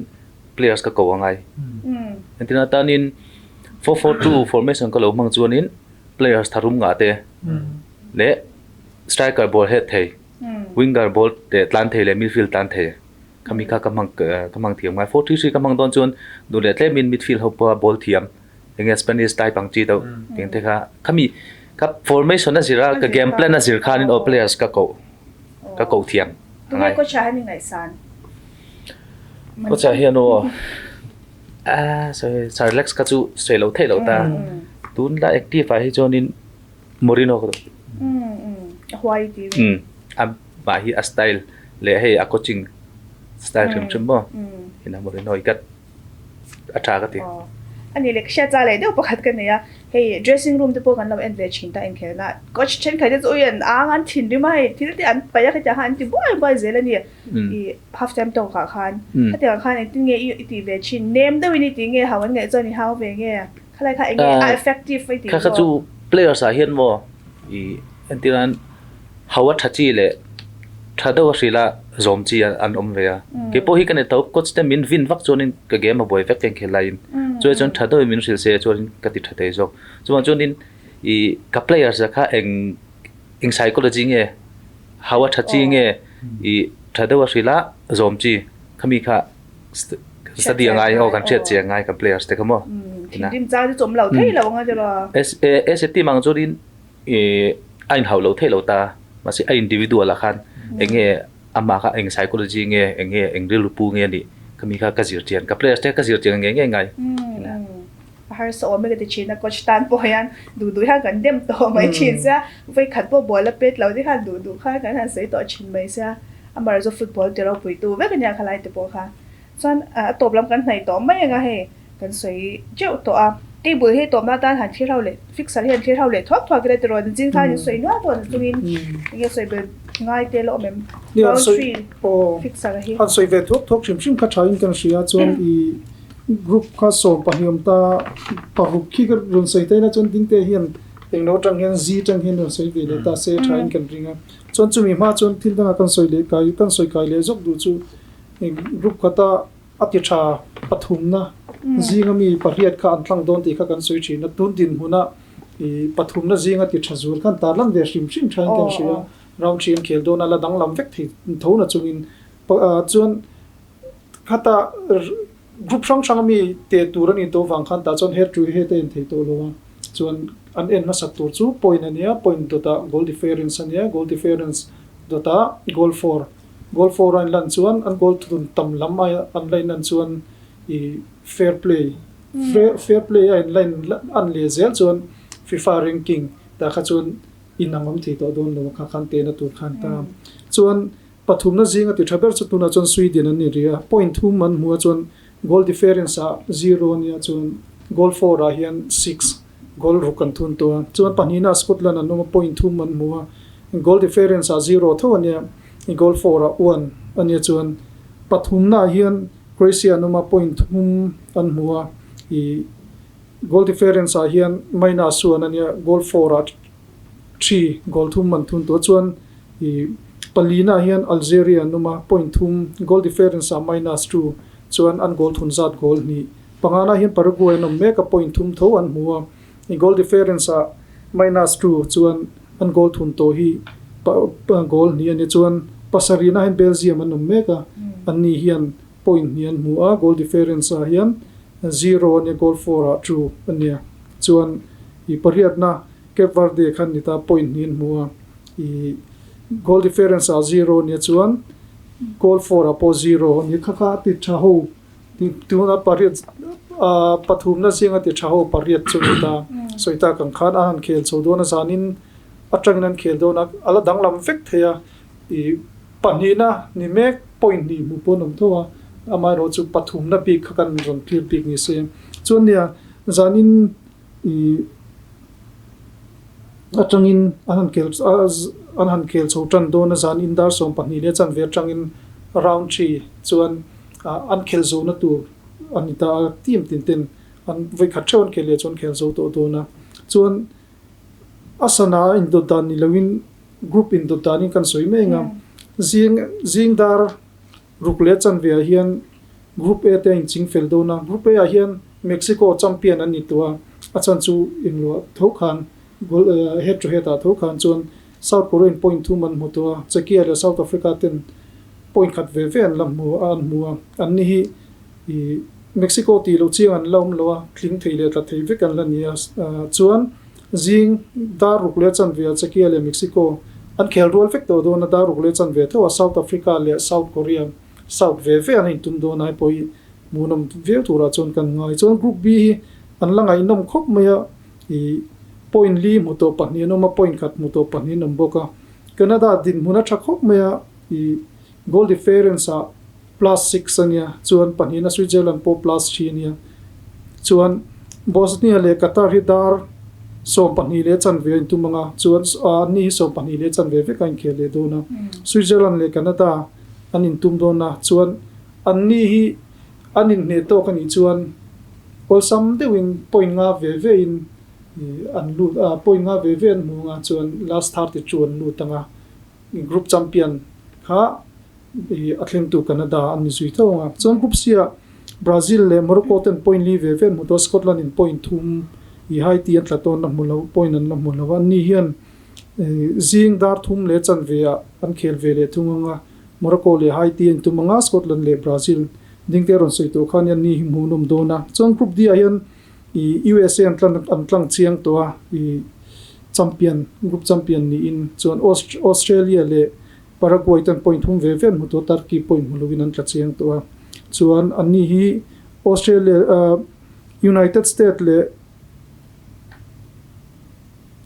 players ka ko angai entirna tanin 4-4-2 formation ka lo hmang chuanin players tharum ngah te leh striker ball head thei winger ball te tlan thei leh midfield tlan thei khami kha ka hmang ka hmang thiam ngai 4-3-3 ka hmang dawn chuan duh leh tlemin midfield ho pawha ball thiam enge Spanish type ang chi deuh tiang te kha khami ka formation a zir a ka game plan a zir khanin aw players ka koh ka koh thiam Tunge coach ah hian i ngaihsan? Coach ah hian aw ah sorry Sir Alex kha chu sawi lo theih lo ta tun la active ah hi chuanin Mourinho ka duh. A huai ti ve. A mah hi a style leh hei a coaching style hrim hrim maw ina Mourinho hi ka a tha ka ti. Aw. A ni leh ka hriat cha leh deuh pakhat ka nei a, hei dressing room te pawh kan lo en ve thin ta inkhelna coach thenkhat te chu ui an ang an thinrim a hei thil te an paih a khatiang khan an ti buai buai zel a ni i half time tawk ah khan khatiang ah khan engtin nge i tih ve thin nem deuhin i tih nge hau an ngaih chuan i hau ve nge khalai kha eng nge a effective a i tih Kha kha chu players ah hian maw i entir nan Hau a tha chi leh tha deuh a hrilh a zawm chi an awm ve a. Kei pawh hi ka ni tho, coach te min vin vak chuanin ka game a buai vek ka inkhel laiin chuai chuan tha deuhin min hrilh se chuanin ka ti tha thei zawk. Chuvang chuanin ih ka players ah kha eng eng psychology nge hau a tha chi nge ih tha deuh a hrilh a zawm chi khami kha study a ngai aw kan hriat chiah a ngai kan players te kha maw. Thinrim chang chu chawm lo thei lo ang a tiraw. As a team ang chuanin Ih a inhauh lo theih lo ta, mahse a individual ah khan eng nge amah kha eng psychology nge eng nge eng rilru pu nge a nih khami kha ka zir chian ka players te ka zir chian ngei ngei ngai. A harsa awm e ka ti thin a coach tan pawh hian duh duh hian kan dem tawh mai thin sia, vawikhat pawh ball a pet lo te khan duh duh khan kan han sawi tawh thin mai sia, amaherawhchu football ti ropuitu vek a nia khalai te pawh kha. Chuan a tawp lam kan hnaih tawh mai anga hei kan sawi teuh tawh a. Table hi tawpna atan han thlir ho leh fixer hi han thlir ho leh thuak thuak ila tiraw nichin khan in sawi nual tawh chungin enge sawi bel ngai te la awm em? Round three fixer hi. Han sawi ve thuak thuak hrim hrim kha thain kan hria chuan i group kha 12 awm ta paruk khi ka rawn sawi ta ila chuan dingte hian englo atang hian zi atang hian rawn sawi ve leh ta se thain kan ring a. Chuan chumi hma chuan thil dangah kan sawi leh kai kan sawi kai leh zawk duh chu Group khata a ti tha pathumna zinga mi pariat kha an tlang dawn tih kha kan sawi thin a. Tun dinhmuna I pathumna zinga ti tha zual khan tarlan ve hrim hrim thain kan hria a, round three an khel dawn a, la danglam vek thei tho na chungin chuan khata group hrang hrang ami teh tur a nih tawh vang khan tah chuan head to head a en thei tawh lo a, chuan an en hmasak tur chu point a nia, point dawtah goal difference a nia, goal difference dawtah goal for, goal for a inlan chuan an goal thun tam lam a an la inlan chuan i fair play. Fair play a in line an leh zel chuan FIFA ranking tah kha chuan in ang awm thei tawh dawn lo a kha khan tehna tur khan ta. Chuan pathumna zinga ti tha ber chu tunah chuan Sweden an ni rih a, point thum an hmu a chuan goal difference ah zero a nia chuan goal for ah hian six goal ruk an thun tawh a. Chuan pahnihna ah Scotland an awm a point thum an hmu a, goal difference ah zero tho a nia goal for ah one a nia chuan pathumna ah hian Croatia an awm a, point thum an hmu a, ih goal difference ah hian minus one a nia, goal for ah three goal thum an thun tawh chuan ih palina ah hian Algeria an awm a, point thum goal difference ah minus two chuan an goal thun zat goal hnih. Pangana hian Paraguay an awm mek a, point thum tho an hmu a, ih goal difference ah minus two chuan an goal thun tawh hi goal hnih a ni chuan pasarihna hian Belgium an awm mek a, anni hian point hnih an hmu a, goal difference ah hian zero a nia goal for ah two a nia chuan ih pariatna Cape Verde khan ni ta point hnih an hmu a, ih goal difference ah zero a nia chuan goal for ah pawh zero a ni kha kha a ti tha ho. Tuna pariat pathumna zinga ti tha ho pariat chu ni ta. Sawi tak ang khan a han khel chho dawn a, zanin atangin an khel dawn a, a la danglam vek thei a. Ih pahnihna ni mek point hnih hmuh pawh an awm tho a, amaherawh chu pathumna bik kha kan rawn clear bik ni se. Chuan nia zanin ih atangin an han khel an han khel chho tan dawn a, zanin dar 12 leh chanve atangin round three chuan an khel zo na tur a ni ta a, team tin ten an vawikhat theuh an khel leh chuan khel zo tawh dawn a, chuan a sana indawt dan ni loin group indawt danin kan sawi mai ang a, zing zing dar ruk leh chanve ah hian group A te a inching fel dawn a, group A ah hian Mexico champion an ni tawh a, a chhan chu inluah tho khan goal head to head ah tho khan chuan South Korea in point thum an hmu tawh a, Czechia leh South Africa ten point khat ve ve an la hmu a an hmu a, an ni hi ih Mexico tih loh chiang an la awm lo a, tling thei leh tla thei vek an la ni a, chuan zing dar ruk leh chanve ah Czechia leh Mexico an khel rual vek tawh dawn a, dar ruk leh chanve tho a South Africa leh South Korea South ve ve an intum dawn a, hei pawh hi hmuhnawm viau turah chuan kan ngai. Chuan Group B hi an la ngaihnawm khawp mai a, ih point li hmu tawh pahnih an awm a, point khat hmu tawh pahnih an awm bawk a, Canada dinhmun a tha khawp mai a, ih goal difference ah plus six a nia, chuan pahnihna Switzerland pawh plus three a nia, chuan Bosnia leh Qatar hi dar 12 leh chanve a intum ang a, chuan anni hi 12 leh chanve vek a inkhel leh dawn a, Switzerland leh Canada an intum dawn a, chuan anni hi an inhneh tawk a nih chuan awlsam deuhin point nga ve ve in an lut a, point nga ve ve an hmu ang a, chuan last 32 an lut ang a. Group champion kha a thlengtu Canada an ni zui tho ang a. Chuan Group C ah Brazil leh Morocco ten point li ve ve an hmu tawh a, Scotland in point thum i Haiti an tla tawn la hmu lo, point an la hmu lo a. Anni hian zing dar thum leh chanve ah an khel ve leh thung ang a, Morocco leh Haiti an tum ang a, Scotland leh Brazil dingte a rawn sawi tawh khan anni hi hmuhnawm dawn a. Chuan Group D ah hian USA an tlan an tlang chiang tawh a, i champion group champion niin chuan Australia leh Paraguay ten point thum ve ve an hmu tawh a, Turkey point hmu lovin an tla chiang tawh a. Chuan anni hi Australia United State leh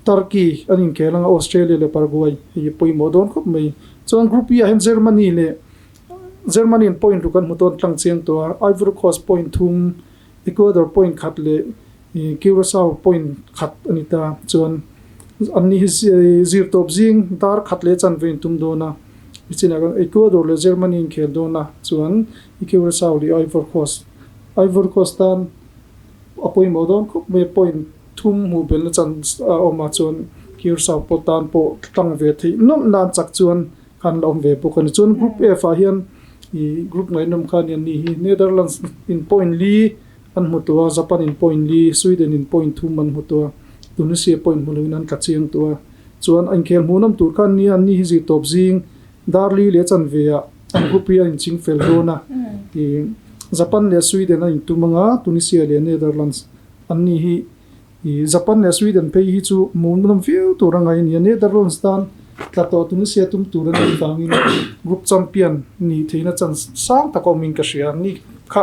Turkey an inkhel anga Australia leh Paraguay hei a pawimawh dawn khawp mai. Chuan group E ah hian Germany leh Germany in point ruk an hmu tawh an tlang chiang tawh a, Ivory Coast point thum Ecuador point khat leh Curacao point khat a ni ta. Chuan anni hi zir tawp zing dar khat leh chanve in tum dawn a. Nichinah khan Ecuador leh Germany in khel dawn a, chuan Curacao leh Ivory Coast. Ivory Coast tan a pawimawh dawn khawp mai a, point thum hmuh belhna chance a awm a, chuan Curacao pawh tan pawh tlang ve theih nawlh nan chak chuan khan la awm ve bawk a ni. Chuan Group F ah hian ih group ngaihnawm kha a ni anni hi Netherlands in point li an hmu tawh a, Japan in point li, Sweden in point thum an hmu tawh a. Tunisia point hmu loin an tla chiang tawh a. Chuan a inkhel hmuhnawm tur kha an nia, anni hi zirtawp zing Darli leh chanve ah an group hi a inching fel dawn a. Ih Japan leh Sweden a intum anga Tunisia leh Netherlands anni hi ih Japan leh Sweden phei hi chu hmuhnawm viau tur a ngaih a ni a. Netherlands tan tla tawh Tunisia tum tur a nih vangin group champion nih theihna chance sang tak a awmin ka hria. Ni kha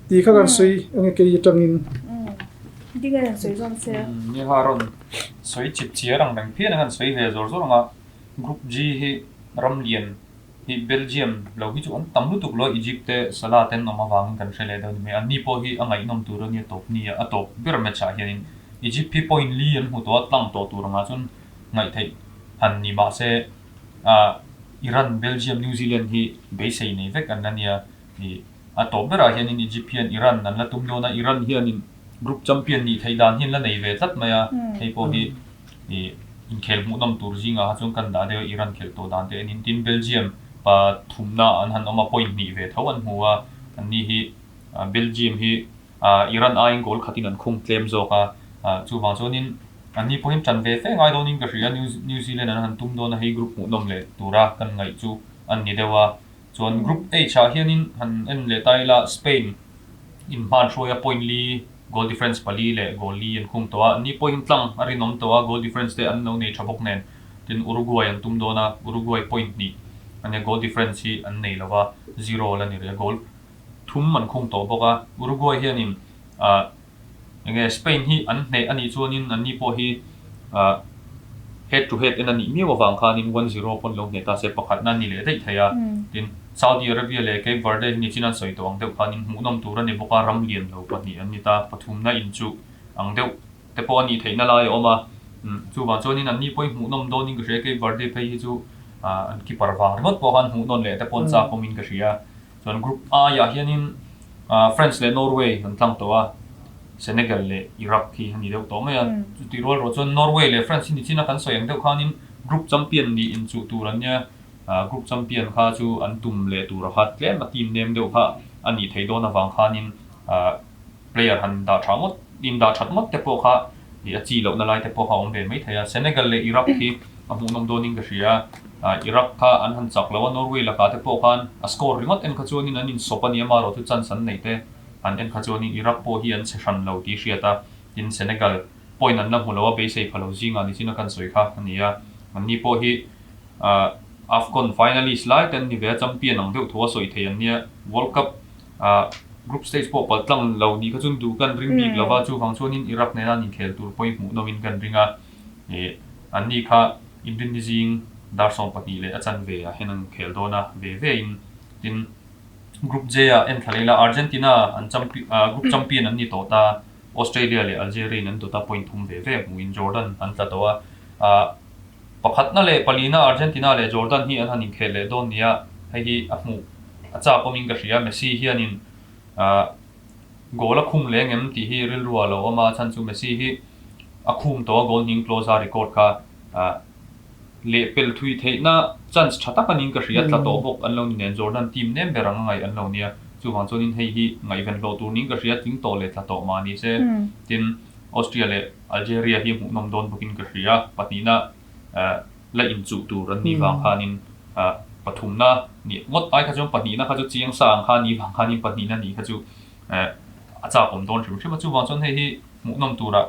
tih kha kan sawi enge kei atangin. Ding a rawn sawi zawm se. Ni kha a rawn sawi chip chiar ang reng phian a kan sawi ve zawr zawr ang a. Group G hi ram lian hi Belgium lo hi chu an tam lutuk lo a, Egypt te Salah te an awm avangin kan hre leh deuh ni mai. Anni pawh hi a ngaihnawm tur a nia tawp ni a, a tawp ber match ah hianin Egypt hi point li an hmu tawh a, tlang tawh tur angah chuan ngaihtheih han ni mah se ah Iran, Belgium, New Zealand hi beisei nei vek an la nia. Ih a tawp berah hianin Egypt hian Iran an la tum dawn a, Iran hianin group champion nih theih dan hi an la nei ve tlat mai a, hei pawh hi Ih, inkhel hmuhnawm tur zingah kha chuan kan dah deuh a, Iran khelh tawh dan te enin tin Belgium pa thumna an han awm a, point hnih ve tho an hmu a, anni hi Belgium hi Iran aiin goal khatin an khung tlem zawk a, chuvang chuanin anni pawhin tan ve fe ngai dawnin ka hria, New Zealand an han tum dawn a, hei group hmuhnawm leh tura kan ngaih chu an ni deuh a, chuan group H ah hianin han en leh ta ila Spain inhman hruaia point li Goal difference pali leh goal li an khung tawh a, ni pawhin tlang a rinawm tawh a, goal difference te an lo nei tha bawk nen. Tin, Uruguay an tum dawn a, Uruguay point hnih a nia, goal difference hi an nei lo va, zero la ni rih a, goal thum an khung tawh bawk a. Uruguay hianin ah enge Spain hi an hneh a nih chuanin an ni pawh hi ah head to head en a nih miau avang khanin one zero pawn lo hneh ta se pakhatna a ni leh daih thei a. Tin, Saudi Arabia leh Cape Verde hi nichin an sawi tawh ang deuh khanin hmuhnawm tur a ni bawk a, ram lian lo pahnih an ni ta, pathumna in chu ang deuh te pawh a nih theihna lai a awm a. Chuvang chuanin anni pawhin hmuhnawm dawnin ka hria, Cape Verde phei hi chu an keeper vang ringawt pawh khan hmuhnawn leh te pawh an chak awmin ka hria. Chuan Group I ah hianin France leh Norway an tlang tawh a, Senegal leh Iraq hi a ni deuh tawh mai a. Chutih rual rual chuan Norway leh France hi nichin a kan sawi ang deuh khanin Group champion nih inchuh tur an nia. Group champion kha chu an tum leh tur a kha tlem a team nem deuh kha a nih theih dawn avang khanin player han dah tha ngawt in dah that ngawt te pawh kha a chi lohna lai te pawh kha a awm ve mai thei a. Senegal leh Iraq hi a hmuhnawm dawnin ka hria a, Iraq kha an han chak lo a, Norway lakah te pawh khan a score ringawt en kha chuanin an insawp a ni a, amaherawh chu chance an neih te han en kha chuanin Iraq pawh hi an che hran lo tih hriat a, tin Senegal point an la hmu lo a, beisei pha lo zingah nichin a kan sawi kha a ni a, anni pawh hi Ah AFCON finalist lai te an ni ve a, champion ang deuh tho a sawi thei an nia. World Cup ah group stage pawh pal tlang lo nih kha chuan duh kan ring bik lova, chuvang chuanin Iraq nena an inkhel tur pawhin hmuhnawmin kan ring a. Ih anni kha Inrinni zing dar 12 leh a chanve ah hian an khel dawn a, ve ve in. Tin, Group J ah en thla leh ila Argentina an champion ah group champion an ni tawh ta, Australia leh Algeria in an dawt a, point thum ve ve hmuhin Jordan an tla tawh a. Ah. Pakhatna leh palina Argentina leh Jordan hi an han inkhel leh dawn nia, hei hi a hmuh a chak awmin ka hria. Messi hianin goal a khum leh ngem tih hi rilru ah lo awm a, chhan chu Messi hi a khum tawh a goal hning close a record kha leh pel thui theihna chance tha tak anin ka hria, tla tawh bawk an lo ni nen Jordan team nem ber ang a ngaih an lo nia, chuvang chuanin hei hi ngaihven hlawh tur niin ka hria, tling tawh leh tla tawh mah ni se tin Austria leh Algeria hi hmuhnawm dawn bawkin ka hria. Pahnihna la inchuh tur an nih vang khanin pathumna nih ngawt ai kha chuan pahnihna kha chu chiang sa ang kha nih vang khanin pahnihna nih kha chu a chakawm dawn hrim hrim a. Chuvang chuan hei hi hmuhnawm turah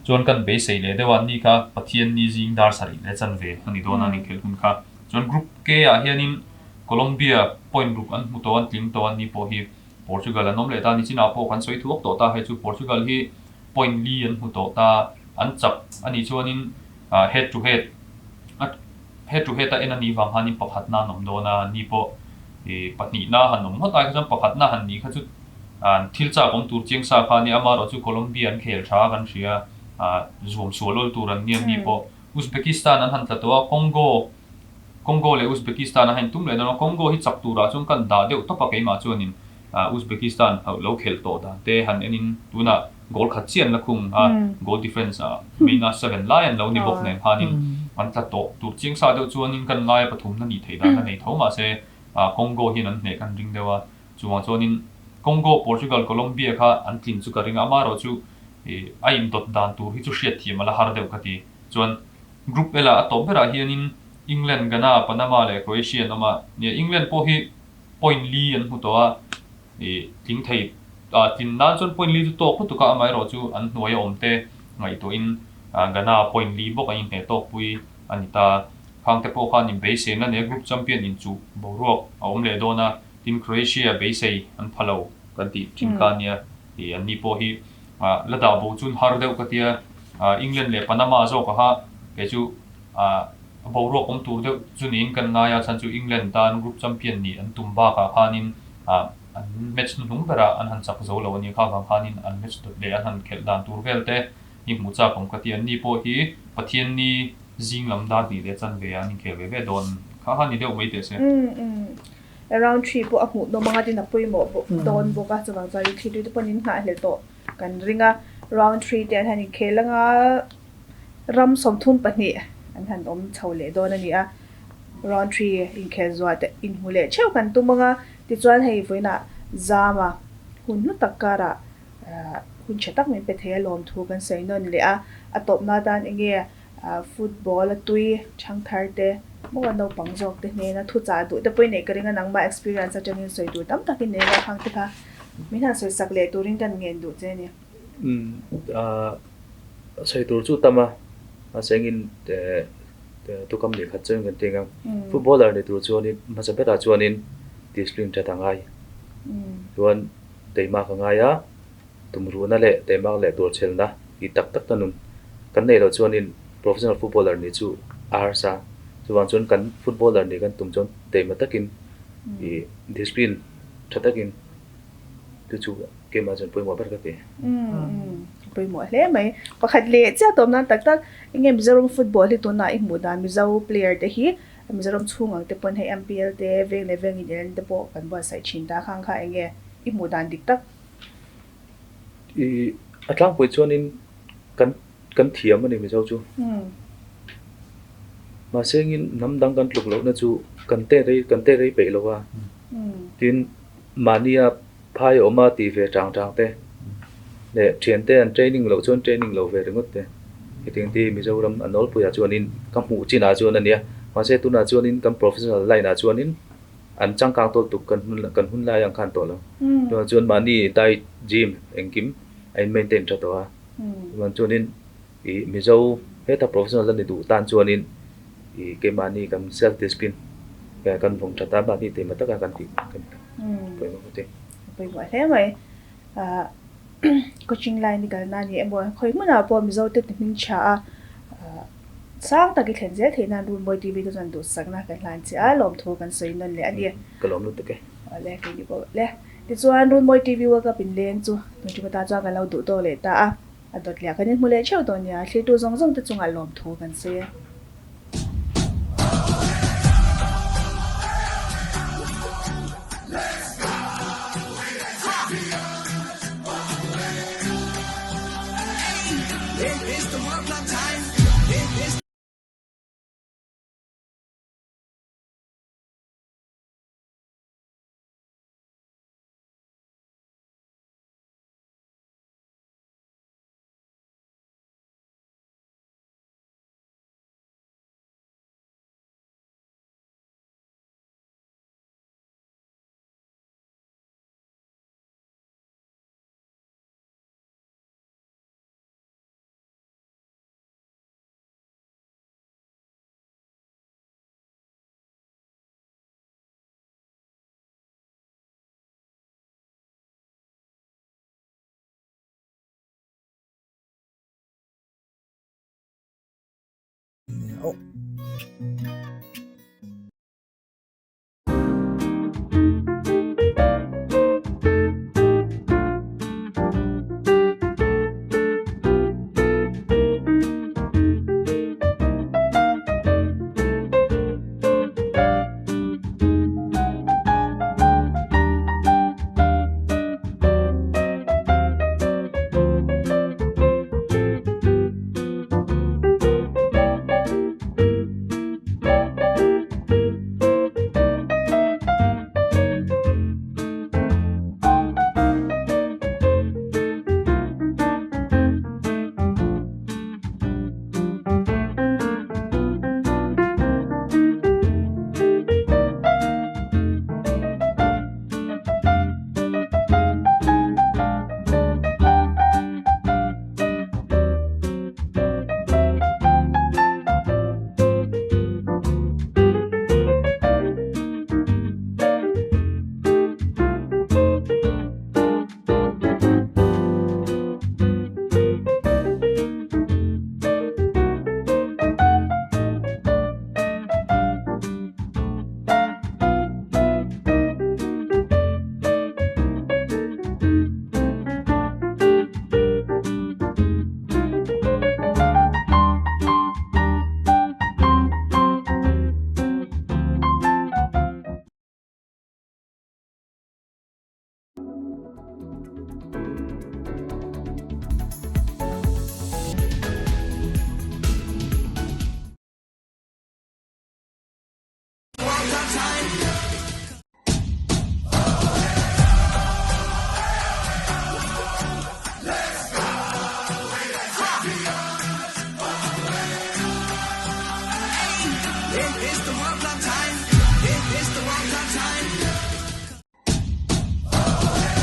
chuan kan beisei leh deuh a, ni kha Pathian ni zing dar sarih leh chanve a ni dawn a ni khelh hun kha. Chuan Group K ah hianin Colombia point ruk an hmu tawh a, an tling tawh a, ni pawh hi Portugal an awm leh ta. Nichinah pawh kan sawi thuak tawh ta, hei chu Portugal hi point li an hmu tawh ta, an chak a nih chuanin head to head a head to head a en a nih vang khanin pakhatna an awm dawn a, ni pawh ih pahnihna han awm ngawt ai kha chuan pakhatna han nih kha chu thil chak awm tur chiang sa kha a nia, amaherawhchu Colombia an khel tha kan hria, zuam sual awl tur an nia ni pawh Uzbekistan an han tla tawh a, Congo Congo leh Uzbekistan a han tum leh dawn a, Congo hi chak turah chuan kan dah deuh tawp a keimah chuanin Uzbekistan ho lo khelh tawh dan te han enin tunah goal khat chiah an la khung a, goal difference ah minus seven lai an lo ni bawk nen khanin an tla tawh tur chiang sa deuh chuanin kan ngaia pathumna nih theih dan a nei tho mahse Congo hian an hneh kan ring deuh a, chuvang chuanin Congo, Portugal, Colombia kha an tlin chu ka ring a, amaherawhchu. A indawt dan tur hi chu hriatthiam a la har deuh ka ti. Chuan Group L ah a tawp berah hianin England, Ghana, Panama leh Croatia an awm a. Nia, England pawh hi point li an hmu tawh a, ih tling thei ah tlin nan chuan point li chu tawk lutuk a, amaherawh chu an hnuaia awm te ngaihtuahin Ghana point li bawk an inhneh tawk pui a ni ta. Khang te pawh khan inbeisei na nia group champion inchuh boruak a awm leh dawn a, tin Croatia beisei an pha lo kan tih thin kha ania, ih an ni pawh hi la dah bo chun har deuh ka tia, England leh Panama zawk aha kei chu boruak awm tur deuh chu niin kan ngai a, chhan chu England tan group champion nih an tum bakah khanin an match hnuhnung berah an han chak zo lo a nia, kha vang khanin an match dawt leh an han khelh dan tur vel te hi hmuh chak awm ka ti, an ni pawh hi Pathianni Zing lam dar hnih leh chanve ah an inkhel ve ve dawn kha kha ni deuh mai teh se. Umm round three pawh a hmuh nawm anga tin a pawimawh bawk dawn bawk a chuvang chuan in thlir te pawn in nghah hlel tawh kan ring a round three te an han inkhel anga ram 32 an han awm chho leh dawn a ni a round three inkhel zuah te inhmu leh theuh kan tum anga tichuan hei vawiinah zama hun hlu tak karah hun tha tak min pe thei a lawmthu kan sawi nawn leh a a tawpna atan enge Football a tui thangthar te maw naupang zawk te hnena thu chah duh te pawhin neih ka ring a, nangmah experience atangin sawi tur tam takin nei la khang te kha min han sawi sak leh turin kan ngen duh che a ni. Umm sawi tur chu tam a, mahse engin tukam leh khat chuan kan ti ang a, footballer ni tur chuanin hmasa berah chuanin discipline that a ngai, chuan teimak a ngai a. Tumruhna leh teimak leh tuarchhelna tih tak tak ta nun kan neih loh chuanin professional footballer nih chu a harsa. Chuvang chuan kan footballer nih kan tum chuan teima takin ih discipline tha takin chu chu keimah chuan pawimawh ber ka ti. Umm pawimawh hle mai. Pakhat leh chiah tawp nan tak tak enge Mizoram football hi tunah i hmuh dan Mizo player te hi Mizoram chhung ang te pawn hei MPL te veng leh veng inelna te pawh kan buatsaih thin ta khang kha enge i hmuh dan dik tak. I a tlangpui chuanin kan kan thiam a ni Mizo chu. Mahse engin hnam dang kan tluk lohna chu kan te rei kan te rei peih lo a. Tin mahnia phai awm a tih ve chang chang te leh thiante an training loh chuan training lo ve ringawt te. Hetiang te hi Mizoram a nawlpuiah chuanin ka hmuh chinah chuan a nia. Mahse tunah chuanin kan professional line ah chuanin An changkang tawlh tuk kan hun kan hun lai ang khan tawh lo. Chuan chuan mahni diet gym engkim a in maintain tha tawh a. Chuan chuanin ih Mizo heta professional la ni duh tan chuanin ih keimahni kan self discipline kan vawng that a mahni teima taka kan tih kan pawimawh ngawt e. Pawimawh hle mai. Ah coaching line i kalna a ni emaw khawi hmunah pawh Mizo te ti hming tha a ah sang tak i thlen zel theih nan Runmawi TV te chuan duhsakna kan hlan che a lawmthu kan sawi nawn leh a ni. Ka lawm lutuk e. Awle kei ni pawh le. Tichuan Runmawi TV World Cup inleng chu tun ṭum atan chuan kan lo duh tawk leh ta a, a dawt leh ah kan inhmu leh ṭheuh dawn nia, thlirtu zawng zawng te chungah lawmthu kan sawi e. Oh.